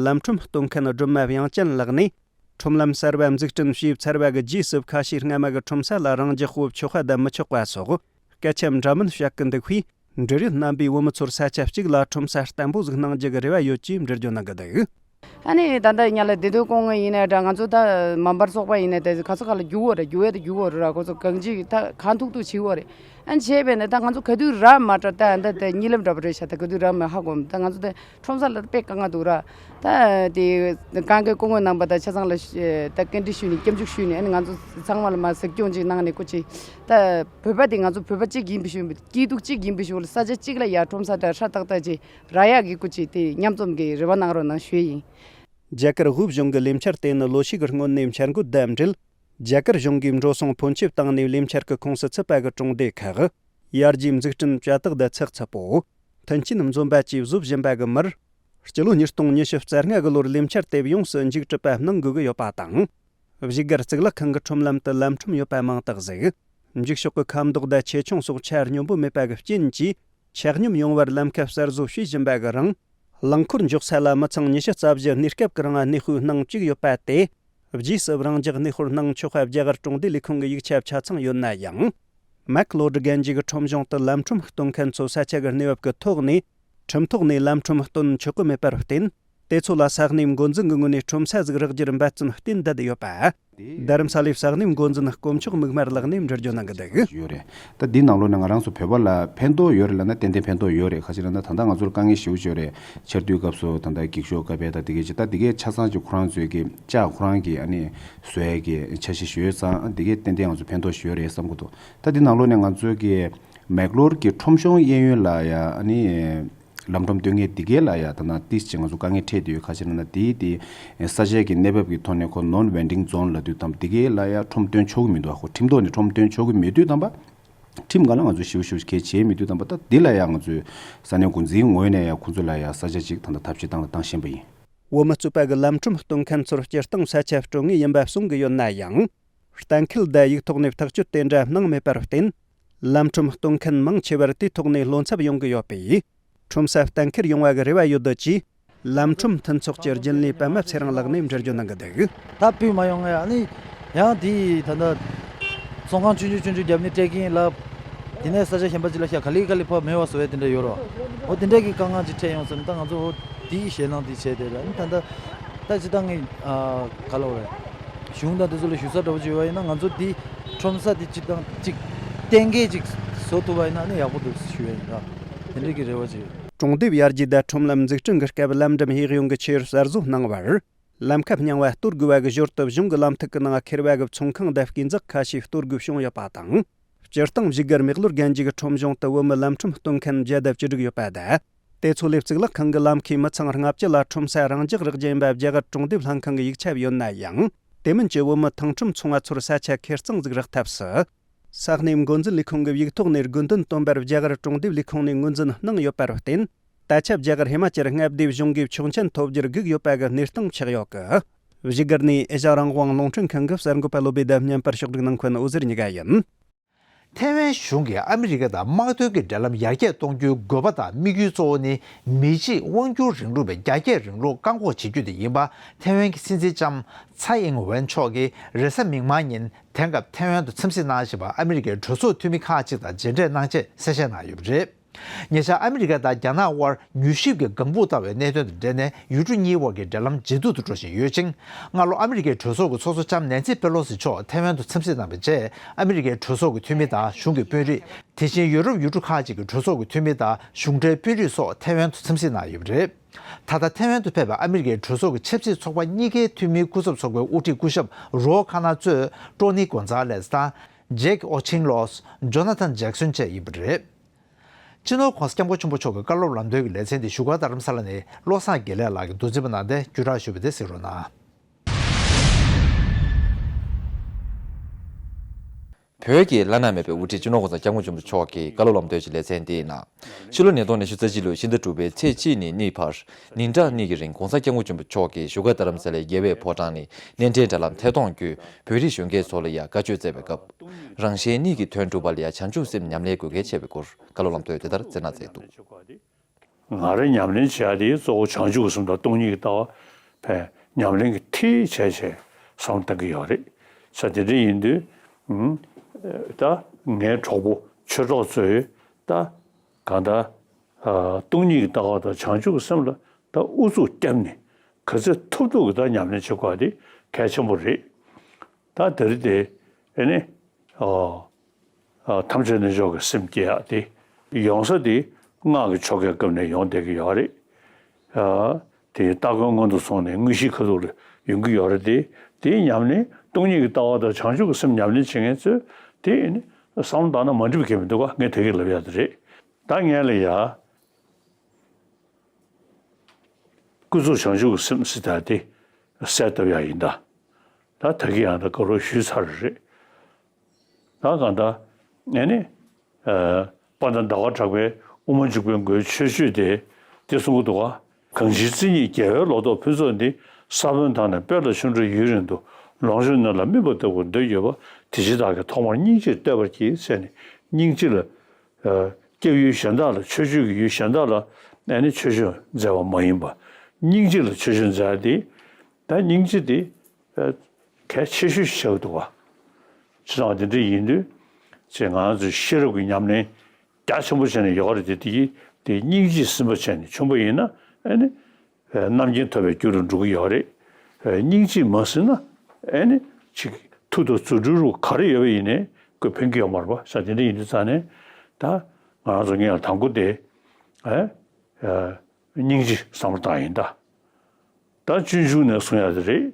ལམ་ཁྲོམ་གཏོང་མཁན་སྒྲོལ་མ་དབྱངས་ཅན་ལགས་ནས། ཁྲོམ་ལམ་གསར་བ་འཛུགས་སྐྲུན་བྱས་ཚར་བ་གི་རྗེས་སུ། ཁ་ཤས་སྔ་མ་གི་ཁྲོམ་ས་ལ་རང་འཇགས་སྤོ་ཆོག་པ་དང་མི་ཆོག་པ་སོགས་སྐད་ཆ་འདྲ་མིན་བཤད་ཀྱི་འདུག་པས། འབྲེལ་ཡོད་རྣམ་པས་བོད་མི་ཚོར་ས་ཆ་གཅིག་ལ་ཁྲོམ་ས་བརྟན་པོ་ཟིག་གནང་རྒྱུ་གི་རེ་བ་ཡོད་ཅེས་འགྲེལ་བརྗོད་གནང་གི་འདུག་ཨ་ནི་ད་ལྟ་ཉ་ལ་བདེ་སྡོད་ཀོང་ངེ་ཡིན་ནའི་འདྲ། ང་ཚོ་ད་མ་འབར་ཚོགས་པ་ཡིན་ནའི་ད་ག་ཚོད་ག་ལ་རྒྱུག་འོ་རེད། རྒྱུག་འོས་ད་རྒྱུག་འོ་རེད་ར། ཁོ་ཚོ་གང་ཅི་ད་གང་ཐུག་ཐུག་བྱེད་འོ་རེད། ཨ་ནི་བྱས་པས་ནི་ད་ང་ཚོ་ག་དུས་ར་མ་སྤྲད། ད་ད་ད་གཉིད་ལམ་འདྲ་པོ་རེད་ཤག་ད་ག་དུས་ར་མ་ཧ་གོ་མི། ད་ང་ཚོ་ད་ཁྲོམ་ས་ལ་དཔེ་དཀའ་ངལ་འདུག་ར། ད་དེ་གང་གི་སྐུ་ངོ་རྣམ་པ་ད་ཆ་ཚང་ལ་ད་བཀའ་འདྲི་ཞུས་ནས་སྐྱབས་འཇུག་ཞུས་ནས། ཨ་ནི་ང་ཚོ་ཚང་མ་ལ་མ་གཟིགས་སྐྱོང་ཅིག་གནང་ནས་སྐུ་ཅིག་ད་བོད་པ་དེ་ང་ཚོ་བོད་པ་གཅིག་ཡིན་པའི་ཤུགས། སྐྱིད་སྡུག་གཅིག་ཡིན་པའི་ཤུགས་ལ་ས་ཆ་གཅིག་ལ་ཡ་ཁྲོམ་ས་ད་ཧྲ་ཏག་ཏག་ཅིག་རག་ཡག་གི་སྐུ་ཅིག་དེ་མཉམ་འཛོམས་ཀྱི་རེ་བ་གནང་རོགས་གནང་ཞུ་ཡིན། རྒྱ་གར་ཧུབ་གཞུང་གི་ལས་འཆར་དེ་ནི་ལོ་ཤས་ཀྱི་སྔོན་ནས་འཆར་འགོད་དང་འབྲེལ། རྒྱ་གར་གཞུང་གིས་འགྲོ་སོང་ཕོན་ཆེ་བཏང་ནས་ལས་འཆར་གྱི་ཁོངས་སུ་ཚུད་པ་གི་གྲོང་སྡེ་ཁག་ཡར་རྒྱས་འཛུགས་སྐྲུན་བྱ་དག་དང་ཚགས་ཚུད་པོ། མཐུན་རྐྱེན་འཛོམས་པ་བཅས་བཟོ་བཞིན་པ་གི་མིར། སྤྱི་ལོ་ཉིས་སྟོང་ཉི་ཤུ་རྩ་ལྔ་གི་ལོར་ལས་འཆར་དེ་ཡོངས་སུ་མཇུག་གྲུབ་པ་གནང་དགོས་ཀྱི་ཡོད་པ་དང་། བཞུགས་སྒར་གཙུག་ལག་ཁང་གི་ཁྲོམ་ལམ་དུ་ལམ་ཁྲོམ་ཡོད་པ་མང་དག་ཟིག་མཇུག་ཕྱོགས་ཀྱི་ཁ་མདོག་དང་ཆེ་ཆུང་སོགས་ཆ་སྙོམས་པོ་མེད་པ་གི་རྐྱེན་གྱིས། ཆ་སྙོམས་ཡོང་བར་ལམ་ཁ་གསར་བཟོ་བྱེད་བཞིན་པ་གི་རིང་། རླངས་འཁོར་འཇོག་ས་ལ་མི་ཚང་ཉི་ཤུ་རྩ་བཞི་གནས་སྐབས་ཀྱི་རིང་གནས་སྤོས་གནང་བཅུག་ཡོད་པ་དེ། རྗེས་སུ་རང་འཇགས་གནས་སྤོར་གནང་ཆོག་པ་རྒྱ་གར་གྲོང་སྡེ་ལས་ཁུངས་ཀྱི་ཡིག་ཆ་ཆ་ཚང་ཡོད་ན་ཡང་། མེག་ལོར་རྒན་རྒྱའི་ཁྲོམ་གཞུང་དུ་ལམ་ཁྲོམ་གཏོང་མཁན་ཚོ་ས་ཆ་གི་གནས་བབ་ཀྱི་ཐོག་ནས། ཁྲིམས་ཐོག་ནས་ལམ་ཁྲོམ་སྟོན་ཆོག་གི་མེད་པར་བརྟེན། དེ་ཚོ་ལ་ས་གནས་འགོ་འཛིན་གྱི་ངོས་ནས་ཁྲོམ་ས་ཟིག་རག་རྒྱུར་འབད་བརྩོན་བསྟེན་བསྡད་ཡོད་པ། རྡ་རམ་ས་ལའི་ས་གནས་འགོ་འཛིན་དཀོན་མཆོག་མིག་དམར་ལགས་ནས་འགྲེལ་བརྗོད་གནང་གི་འདུག་ཡོད་རེད། ད་འདི་ནང་ལོགས་ནས་ང་རང་ཚོ་བོད་པ་ལ་ཕན་ཐོགས་ཡོད་རེད་ལབ་ན་ཏན་ཏན་ཕན་ཐོགས་ཡོད་རེད། ག་ཅི་ལབ་ན་ད་ལྟ་ང་ཚོར་དཀའ་ངལ་ཞེ་པོ་ཅིག་ཡོད་རེད། ཆར་དུས་སྐབས་སུ་ད་ལྟ་འགྱིག་ཤོག་ཀ་པེ་ད་དེ་གས་ཅིག་ད་དེ་གས་ཆ་ཚང་ཅིག་ཁོ་རང་ཚོའི་གི་ལྕགས་ཁོ་རང་གི་ཨ་ནི་བཟོ་ཡས་ཀྱི་འཆར་གཞི་ཞིག་ཡོད་ཙང་དེ་གས་ཏན་ཏན་ང་ཚོ་ཕན་ཐོགས་ཞིག་ཡོད་རེད་བསམ་གི་འདུག་ད་འདི་ནང་ལོགས་ནས་ང་ཚོའི་གི་མེག་ལོར་གྱི་ཁྲོམ་གཞུང་གཡས་གཡོན་ལ་ཡ་ཨ་ནི། ལམ་ཁྲོམ་སྟོན་མཁན་འདི་གའི་ལ་ཡ་ད་ན་ཏིས་ཅིག་ང་ཚོ་དཀའ་ངལ་འཕྲད་དེ་ཡོད། ཁ་ཤས་ན་ན་དེའི་དེ་ས་ཆའི་གི་གནས་བབ་ཀྱི་ཐོག་ནས་ཁོ་ནོན་ཝེན་ཌིང་ཛོན་ལབ་དུས་དམ་འདི་གའི་ལ་ཡ་ཁྲོམ་སྟོན་ཆོག་གི་མི་འདུག་ཨ་ཁོ་ཁྲིམས་ཐོག་ནས་ཁྲོམ་སྟོན་ཆོག་གི་མེད་དུས་དམ་པ། ཁྲིམས་སྒང་ལ་ང་ཚོ་ཞིབ་ཞིབ་གལ་བྱེད་མི་འདུག་དམ་པ་ད་འདི་ལ་ཡ་ང་ཚོའི་ས་གནས་འགོ་འཛིན་ངོས་ནས་ཡ་ཁོ་ཚོ་ལ་ཡ་ས་ཆ་ཅིག་ད་ལྟ་ཐབས་ཤེས་བཏང་ལ་བཏང་བཞིན་པ་ཡིན། འོ་མ་བཙུགས་པ་གི་ལམ་ཁྲོམ་སྟོན་མཁན་ཚོར་སྤྱིར་བཏང་ས་ཆ་སྤྲོད་ངེས་ཡིན་པ་གསུང་གི་ཡོད་ན་ཡང་། གཏན་འཁེལ་དང་ཡིག་ཐོག་ནས་ཐག་གཅོད་དེ་འདྲ་གནང་མེད་པར་བརྟེན། ལམ་ཁྲོམ་གཏོང་མཁན་མང་ཆེ་བར་དེའི་ཐོག་ནས་བློ་འཚབ་ཡོང་གི་ཡོད་པས། ཁྲོམ་ས་གཏན་འཁེལ་ཡོང་བ་གི་རེ་བ་ཡོད་འདོད་ཀྱིས། ལམ་ཁྲོམ་མཐུན་ཚོགས་ཀྱི་རྒྱུན་ལས་པད་མ་ཚེ་རིང་ལགས་ནས་འགྲེལ་བརྗོད་གནང་གི་འདུག་ད་སྤུས་མ་ཡོང་ངས་ཨ་ནི་ཡང་དེའི་ད་ལྟ་ཚོང་ཁང་ཆུང་ཆུང་ཆུང་ཆུང་རྒྱབ་ནས་སྤྲད་ཀྱིན་ལབ། དེ་ནས་ས་ཆ་གཞན་པ་ཅིག་ལ་ཤ་ག་ལེ་ག་ལེ་ཕར་མེད་པ་བཟོ་ཡས་དེ་འདྲ་ཡོད་རོ། འོ་དེ་འདྲ་གི་དཀའ་ངལ་ཅིག་འཕྲད་ཡོང་ཟེར་ན་ད་ང་ཚོ་འོ་དེའི་ཞེད་སྣང་དེ་བྱས་ཏེ་ར་ཨ་ནི་ད་ལྟ། ད་ཅི་ད་ངས་ཨ་ག་ལབ་རེད། གཞུང་དང་དེ་ཚོ་ལ་ཞུ་ས་འདྲ་པོ་ཅིག་ཡོད་པ་ཡིན་ན་ང་ཚོ་འདི་ཁྲོམ་ས་འདི་སྤྱིར་བཏང་ཅིག་གཏན་འཁེལ་ཅིག་བཟོ་ཐུབ་པ་ཡིན་ན་ནི་ཡག་པོ་འདུག་ཞུ་ཡ་ཡིན་ད། དེ་འདྲ་གི་རེ་བ་ཅིག་ཡོད། གྲོང་སྡེ་ཡར་རྒྱས་དང་ཁྲོམ་ལམ་འཛུགས་སྐྲུན་གྱི་སྐབས་ལམ་འགྲམ་གཡས་གཡོན་གྱི་ཆུ་གསར་བཟོ་གནང་བར། ལམ་ཁ་རྙིང་བ་གཏོར་དགོས་པ་གི་ཞོར་དུ་གཞུང་གི་ལམ་ཐིག་གི་ནང་ཁེར་བ་གི་ཚོང་ཁང་དང་སྐས་འཛེག་ཁ་ཤས་གཏོར་དགོས་བྱུང་ཡོད་པ་དང་། སྤྱིར་བཏང་བཞུགས་སྒར་མེག་ལོར་རྒན་རྒྱའི་ཁྲོམ་གཞུང་དུ་བོད་མི་ལམ་ཁྲོམ་སྟོན་མཁན་བརྒྱ་དང་བཅུ་དྲུག་ཡོད་པ་དང་། དེ་ཚོ་ལས་གཙུག་ལག་ཁང་གི་ལམ་ཁའི་མི་ཚང་ལྔ་བཅུ་ལ་ཁྲོམ་ས་རང་འཇགས་རག་རྒྱུ་ཡིན་པ་རྒྱ་གར་གྲོང་སྡེ་ལྷན་ཁང་གི་ཡིག་ཆ་ཡོད་ན་ཡང་། དེ་མིན་གྱི་བོད་མི་ཐང་ཁྲོམ་ཚོང་བ་ཚོར་ས་ཆ་ཁེར་གཙང་ཟིག་རག་ཐབས་སུ། ས་གནས་འགོ་འཛིན་ལས་ཁུངས་ཀྱི་ཡིག་ཐོག་ནས་དགོས་འདུན་བཏོན་པར་རྒྱ་གར་གྲོང་སྡེ་ལས་ཁུངས་ནས་ངོས་འཛིན་གནང་ཡོད་པར་བརྟེན། ད་ཆ་རྒྱ་གར་ཧི་མ་ཅལ་མངའ་སྡེའི་གཞུང་གིས་ཆོག་མཆན་ཐོབ་རྒྱུར་སྒུག་ཡོད་པ་གི་གནས་སྟངས་ཆགས་ཡོད་གི། བཞུགས་སྒར་ནས་ཨེ་ཤ་རང་དབང་རླུང་འཕྲིན་ཁང་གི་གསར་འགོད་པ་བློ་བྷེ་དང་བརྙན་པར་ཕྱོགས་སྒྲིག་གནང་མཁན་འོད་ཟེར་གཉིས་ཀ་ཡིན། ཐའེ་ཝན་གཞུང་གིས་ཨ་མི་རི་ཀ་དང་དམག་དོན་གྱི་འབྲེལ་ལམ་ཡར་རྒྱས་གཏོང་རྒྱུའི་དགོས་པ་དང་དམིགས་ཡུལ་གཙོ་བོ་ནི་མི་གཅིག་དབང་སྒྱུར་རིང་ལུགས་པའི་རྒྱ་སྐྱེད་རིང་ལུགས་བཀག་འགོག་བྱེད་རྒྱུ་དེ་ཡིན་པ་ཐའེ་ཝན་གྱི་སྲིད་འཛིན་ལྕམ་ཚའེ་ཨིང་ཝེན་མཆོག་གིས་རེས་གཟའ་མིག་དམར་ཉིན་དེང་སྐབས་ཐའེ་ཝན་དུ་འཚམས་གཟིགས་གནང་བཞིན་པ་ཨ་མི་རི་ཀའི་གྲོས་ཚོགས་འཐུས་མི་ཁག་ཅིག་དང་མཇལ་འཕྲད་གནང་ཆེད་གསལ་བཤད་གནང་ཡོད་པ་རེད། ཉེ་ཆར་ཨ་མི་རི་ཀ་དང་རྒྱ་ནག་དབར་མྱུལ་ཞིབ་ཀྱི་ལྒང་བུ་ལྟ་བུའི་གནད་དོན་དང་འབྲེལ་ནས་ཡུལ་གྲུ་གཉིས་དབར་གྱི་འབྲེལ་ལམ་ཇེ་སྡུག་ཏུ་འགྲོ་བཞིན་ཡོད་ཅིང་། སྔ་ལོ་ཨ་མི་རི་ཀའི་གྲོས་ཚོགས་ཀྱི་ཚོགས་གཙོ་ལྕམ་ནན་སི་པེ་ལོ་སི་མཆོག་ཐའེ་ཝན་དུ་འཚམས་གཟིགས་གནང་བའི་རྗེས་ཨ་མི་རི་ཀའི་གྲོས་ཚོགས་ཀྱི་འཐུས་མི་དང་གཞུང་གི་དཔོན་རིགས། དེ་བཞིན་ཡུ་རོབ་ཡུལ་གྲུ་ཁག་ཅིག་གི་གྲོས་ཚོགས་ཀྱི་འཐུས་མི་དང་གཞུང་འབྲེལ་དཔོན་རིགས་སོགས་ཐའེ་ཝན་དུ་འཚམས་གཟིགས་གནང་ཡོད་པ་རེད། ད་ལྟ་ཐའེ་ཝན་དུ་ཕེབས་པའི་ཨ་མི་རི་ཀའི་གྲོས་ཚོགས་ཀྱི་ཆབ་སྲིད་ཚོགས་པ་གཉིས་ཀའི་འཐུས་མིའི་སྐུ་ཚབ་ཚོགས་པའི་དབུ་ཁྲིད་སྐུ་ཞབས་རོ་ཁ་ན་གཙོས་ཀྲོ་ནི་གོན་ཛ་ལེས་དང་། ཇེག་ཨོ་ཆིང་ལོས། ཇོ་ན་ཐན་ཇེག་སོན་བཅས་ཡིན་པ་རེད། སྤྱི་ནོར་༸གོང་ས་༸སྐྱབས་མགོན་ཆེན་པོ་མཆོག་གི་བཀའ་སློབ་ལམ་སྟོན་གྱི་ལེ་ཚན་འདི་བཞུགས་སྒར་རྡ་རམ་ས་ལ་ནས་བློ་བཟང་དགེ་ལེགས་ལགས་ཀྱིས་མདོ་འཛིན་པ་གནང་སྟེ་བརྒྱུད་བསྒྲགས་ཞུས་པ་དེ་གཟིགས་རོགས་གནང་། བོད་ཀྱི་བླ་ན་མེད་པའི་དབུ་ཁྲིད་སྤྱི་ནོར་༸གོང་ས་༸སྐྱབས་མགོན་ཆེན་པོ་མཆོག་གི་བཀའ་སློབ་ལམ་སྟོན་གྱི་ལེ་ཚན་འདིའི་ནང་། ཕྱི་ལོ་ཉིས་སྟོང་ཉི་ཤུ་རྩ་གཅིག་ལོའི་ཕྱི་ཟླ་དྲུག་པའི་ཚེས་གཅིག་ནས་གཉིས་བར་ཉིན་གྲངས་གཉིས་ཀྱི་རིང་༸གོང་ས་༸སྐྱབས་མགོན་ཆེན་པོ་མཆོག་གིས་བཞུགས་སྒར་རྡ་རམ་ས་ལའི་རྒྱལ་བའི་ཕོ་བྲང་ནས་སྣེ་འདྲེན་དྲ་ལམ་ཐད་གཏོང་བརྒྱུད་བོད་རིགས་གཞོན་སྐྱེས་ཚོ་ལ་ཡང་བཀའ་ཆོས་སྩལ་བའི་སྐབས། རང་གཞན་གཉིས་ཀྱི་དོན་སྒྲུབ་པ་ལ་ཡང་བྱང་ཆུབ་སེམས་ཉམས་ལེན་དགོས་གལ་ཆེ་བའི་སྐོར་བཀའ་སློབ་ལམ་སྟོན་དེ་ལྟར་སྩལ་གནང་མཛད་འདུག་ང་རང་ཉམས་ལེན་བྱེད་ཡ་དེ་གཙོ་བོ་བྱང་ཆུབ་ཀྱི་སེམས་དང་སྟོང་ཉིད་ཀྱི་ལྟ་བ་ཕན་ཉམས་ལེན་གྱི་ཐིག་བྱས་བྱས་བསམ་བློ་གཏང་གི་ཡོད་རེད། ས་དེ་འདྲ་ཡིན་དུས་ད་ངའི་གྲོགས་པོ་ཆོས་གྲོགས་ཚོས་ད་གང་ལྟར་སྟོང་ཉིད་ཀྱི་ལྟ་བ་དང་བྱང་ཆུབ་ཀྱི་སེམས་ལ་ད་ཨུ་ཚུགས་བརྒྱབ་ནས་ག་ཚོད་ཐུབ་ཐུབ་ཀྱི་ད་ཉམས་ལེན་བྱེད་དགོས་པ་དེ་གལ་ཆེན་པོ་རེད། ད་དེ་རིང་དེ་ཨེ་ནི། ཨོ། ཨ། ཐམས་ཅད་རྣལ་འབྱོར་གྱི་སེམས་བསྐྱེད་ཡག་དེ། ཡོང་ས་དེ་སྔགས་ཀྱི་ཆོ་གའི་སྐབས་ནས་ཡོང་བསྡད་ཀྱི་ཡོད་རེད། ཨ། དེ་སྟ་གོན་སྔོན་དུ་སོང་ནས་དངོས་གཞིའི་ཁ་ཐུག་ལ་ཡོང་གི་ཡོད་རེད་དེ། དེའི་ཉམས་ལེན་སྟོང་ཉིད་ཀྱི་ལྟ་བ་དང་བྱང་ཆུབ་ཀྱི་སེམས་ཉམས་ལེན་བྱེད་མཁན་ཚོས་དེ་ནི་བསམ་བློ་བཏང་ན་མ་འགྲིག་པ་གང་ཡང་མི་འདུག་ག་ངས་དེ་གས་ལབ་ཡག་དེ་རེད། ད་ངས་ལ་ཡ། ཀུན་རྫོབ་བྱང་ཆུབ་ཀྱི་སེམས་ཟེར་ཡག་དེ་གསལ་བཏབ་ཡག་ཡིན་ད། ད་ད་གིན་ཡང་ད་ག་རོ་ཞུས་ཚར་རེད། ད་གང་ལྟར་ཨེ་ནི། ཨ། དཔལ་ལྡན་ཟླ་བ་གྲགས་པས་དབུ་མ་འཇུག་པའི་མགོའི་མཆོད་བརྗོད་དེ་འདི་གསུང་གི་འདུག་ག་གང་ཕྱིར་བརྩེ་ཉིད་རྒྱལ་བའི་ལོ་ཏོག་ཕུན་ཚོགས་འདི། ས་བོན་དང་ནི་སྤོས་ལ་ཆུ་འདྲ་ཡུན་རིང་དུ། ལོངས་སྤྱོད་རྣམས་ལ་སྨིན་པ་ལྟ་བུར་འདོད་ཡོད་པ། དེ་ཕྱིར་བདག་གིས་ཐོག་མར་སྙིང་རྗེར་བསྟོད་པར་བགྱི། ཟེར་ནས་སྙིང་རྗེ་ལ། ཨ། སྐྱབས་ཡུལ་གཞན་དག་ལ་མཆོད་བརྗོད་ཀྱི་ཡུལ་གཞན་དག་ལ་ཨེ་ནི་མཆོད་བརྗོད་མཛད་པ་མ་ཡིན་པ། སྙིང་རྗེ་ལ་མཆོད་བརྗོད་མཛད་དེ། ད་སྙིང་རྗེ་དེ་གལ་ཆེ་ཤོས་ཤིག་ཆགས་འདུག་བ། བྱས་ཙང་དེ་འདྲ་ཡིན་དུས་ཅེས་ང་ཚོས་ཤེས་རབ་ཀྱི་ཉམས་ལེན་རྒྱ་ཆེན་པོ་བྱས་ནས་ཡོད་རེད་དེ། དེ་དེ་སྙིང་རྗེས་ཟིན་པ་བྱས་ནས་བྱུང་པ་ཡིན་ན་ཨེ་ནི། རྣམ་མཁྱེན་ཐོབ་པའི་རྒྱུ་རུ་འགྲོ་གི་ཡོད་རེད། སྙིང་རྗེས་མ་ཟིན་ན་ཨེ་ནི་ཅིག་མཐུ་དང་རྫུ་འཕྲུལ་རུ་ག་རེ་ཡོད་པ་ཡིན་ནའི་ཁོས་ཕན་གྱི་ཡོད་མ་རེད་པ། ས་དེ་འདྲ་ཡིན་དུས་ཙང་ནས་ད་ང་རང་ཚོ་ངས་ལ་དང་པོ་དེ་ཨེ་སྙིང་རྗེ་བསམ་བློ་བཏང་ཡིན་ད། ད་སྤྱོད་འཇུག་ནས་གསུང་ཡ་དེ་རེད།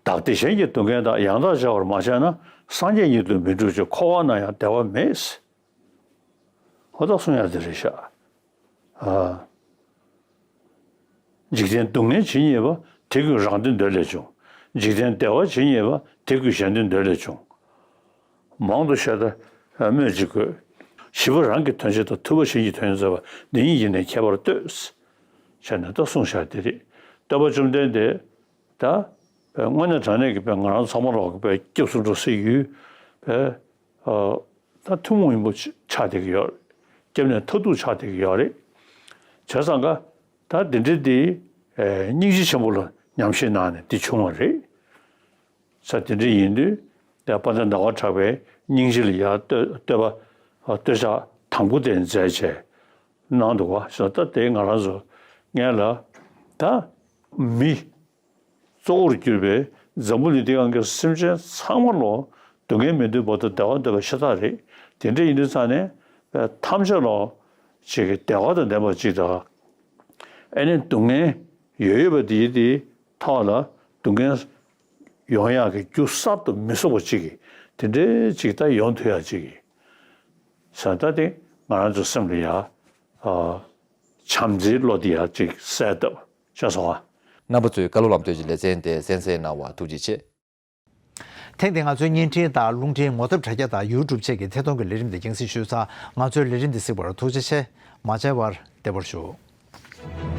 བདག་བདེ་གཞན་གྱི་སྡུག་བསྔལ་དག། ཡང་དག་བྱ་བར་མ་བྱས་ན། སངས་རྒྱས་ཉིད་དུ་མི་འགྲུབ་ཕྱིར། འཁོར་བ་ན་ཡང་བདེ་བ་མེད། ཧོ་ད་གསུང་ཡ་དེ་རེད་ཤག་ཨ། འཇིག་རྟེན་སྡུག་བསྔལ་ཇི་སྙེད་པ། དེ་ཀུན་རང་དོན་འདོད་ལས་བྱུང་། འཇིག་རྟེན་བདེ་བ་ཇི་སྙེད་པ། དེ་ཀུན་གཞན་དོན་འདོད་ལས་བྱུང་། མང་དུ་བཤད་ད་སྨོས་ཅི་དགོས། ཞི་བ་རང་གི་དོན་བྱེད་དང་། ཐུབ་པ་གཞན་གྱི་དོན་མཛད་པ། འདི་གཉིས་ཀྱི་ནི་ཁྱད་པར་ལྟོས། བྱས་ནས་ད་གསུངས་བཞག་དེ་རེད། སྟོན་པ་བཅོམ་ལྡན་འདས་ད་དངོས་གནས་དྲང་གནས་ཀྱི་དཔེ་ང་རང་ཚང་མ་ལོག་གི་དཔེ་སྐྱབས་སུ་འགྲོ་སའི་ཡུལ་དཔེ་ད་ཐུན་མོང་མིན་པོ་ཆགས་བསྡད་ཀྱི་ཡོད་རེད། སྐྱབས་གནས་མཐར་ཐུག་ཆགས་བསྡད་ཀྱི་ཡོད་རེད། བྱས་ཙང་ཀ་ད་འདི་འདྲ་འདི་སྙིང་རྗེ་ཆེན་པོ་ལ་ཉམས་བཞེས་གནང་ནས་འདི་བྱུང་བ་རེད། ས་དེ་འདྲ་ཡིན་དུས་ད་དཔལ་ལྡན་ཟླ་བ་གྲགས་པས་སྙིང་རྗེ་ལ་ཡར་བསྟོད་བསྟོད་པ་བསྟོད་ཕྱག་དང་པོ་དེ་མཛད་བྱས་གནང་འདུག་བ། ས་ད་དེ་ང་རང་ཚོ་ངས་ལ་ད་མི་གཙོ་བོར་གྱུར་པའི་འཛམ་བུ་གླིང་འདི་སྒང་གི་སེམས་ཅན་ཚང་མ་ལོ་སྡུག་བསྔལ་མི་འདོད་པ་དང་བདེ་བ་འདོད་པ་ཤ་སྟག་རེད། དེ་འདྲ་ཡིན་དུས་ཙང་ནས་ཐམས་ཅད་ལོ་ཅིག་གི་བདེ་བ་དང་ལྡན་པ་ཅིག་དང་། ཨེ་ནི་སྡུག་བསྔལ་ཡོད་ཡོད་པ་དེའི་དེའི་ཐོག་ལ་སྡུག་བསྔལ་ཡོང་ཡག་གི་རྒྱུ་གསར་དུ་མི་བཟོ་བ་ཅིག་གི་དེ་འདྲའི་ཅིག་ད་ཡོང་ཐུབ་ཡག་ཅིག་གི་ས་ད་དེ་ང་རང་ཚོ་སེམས་ལ་ཡ་ཨ། བྱམས་བརྩེའི་བློ་དེ་ཡང་ཅིག་གསལ་བཏབ་ཤེས་སོང་ཨ། རྣམ་པ་ཚོས་བཀའ་སློབ་ལམ་སྟོན་གྱི་ལེ་ཚན་དེ་གསན་གཟིགས་གནང་བར་ཐུགས་རྗེ་ཆེ། ཐེངས་འདིའི་ང་ཚོའི་བརྙན་འཕྲིན་དང་རླུང་འཕྲིན་ངོ་དེབ་དྲ་རྒྱ་དང་ཡུ་ཊུབ་བཅས་ཀྱི་ཐད་གཏོང་གི་ལས་རིམ་དེ་རྒྱང་སྲིང་ཞུས་ཚར། ང་ཚོའི་ལས་རིམ་འདི་གཟིགས་པར་ཐུགས་རྗེ་ཆེ། མ་མཇལ་བར་བདེ་བར་བཞུགས།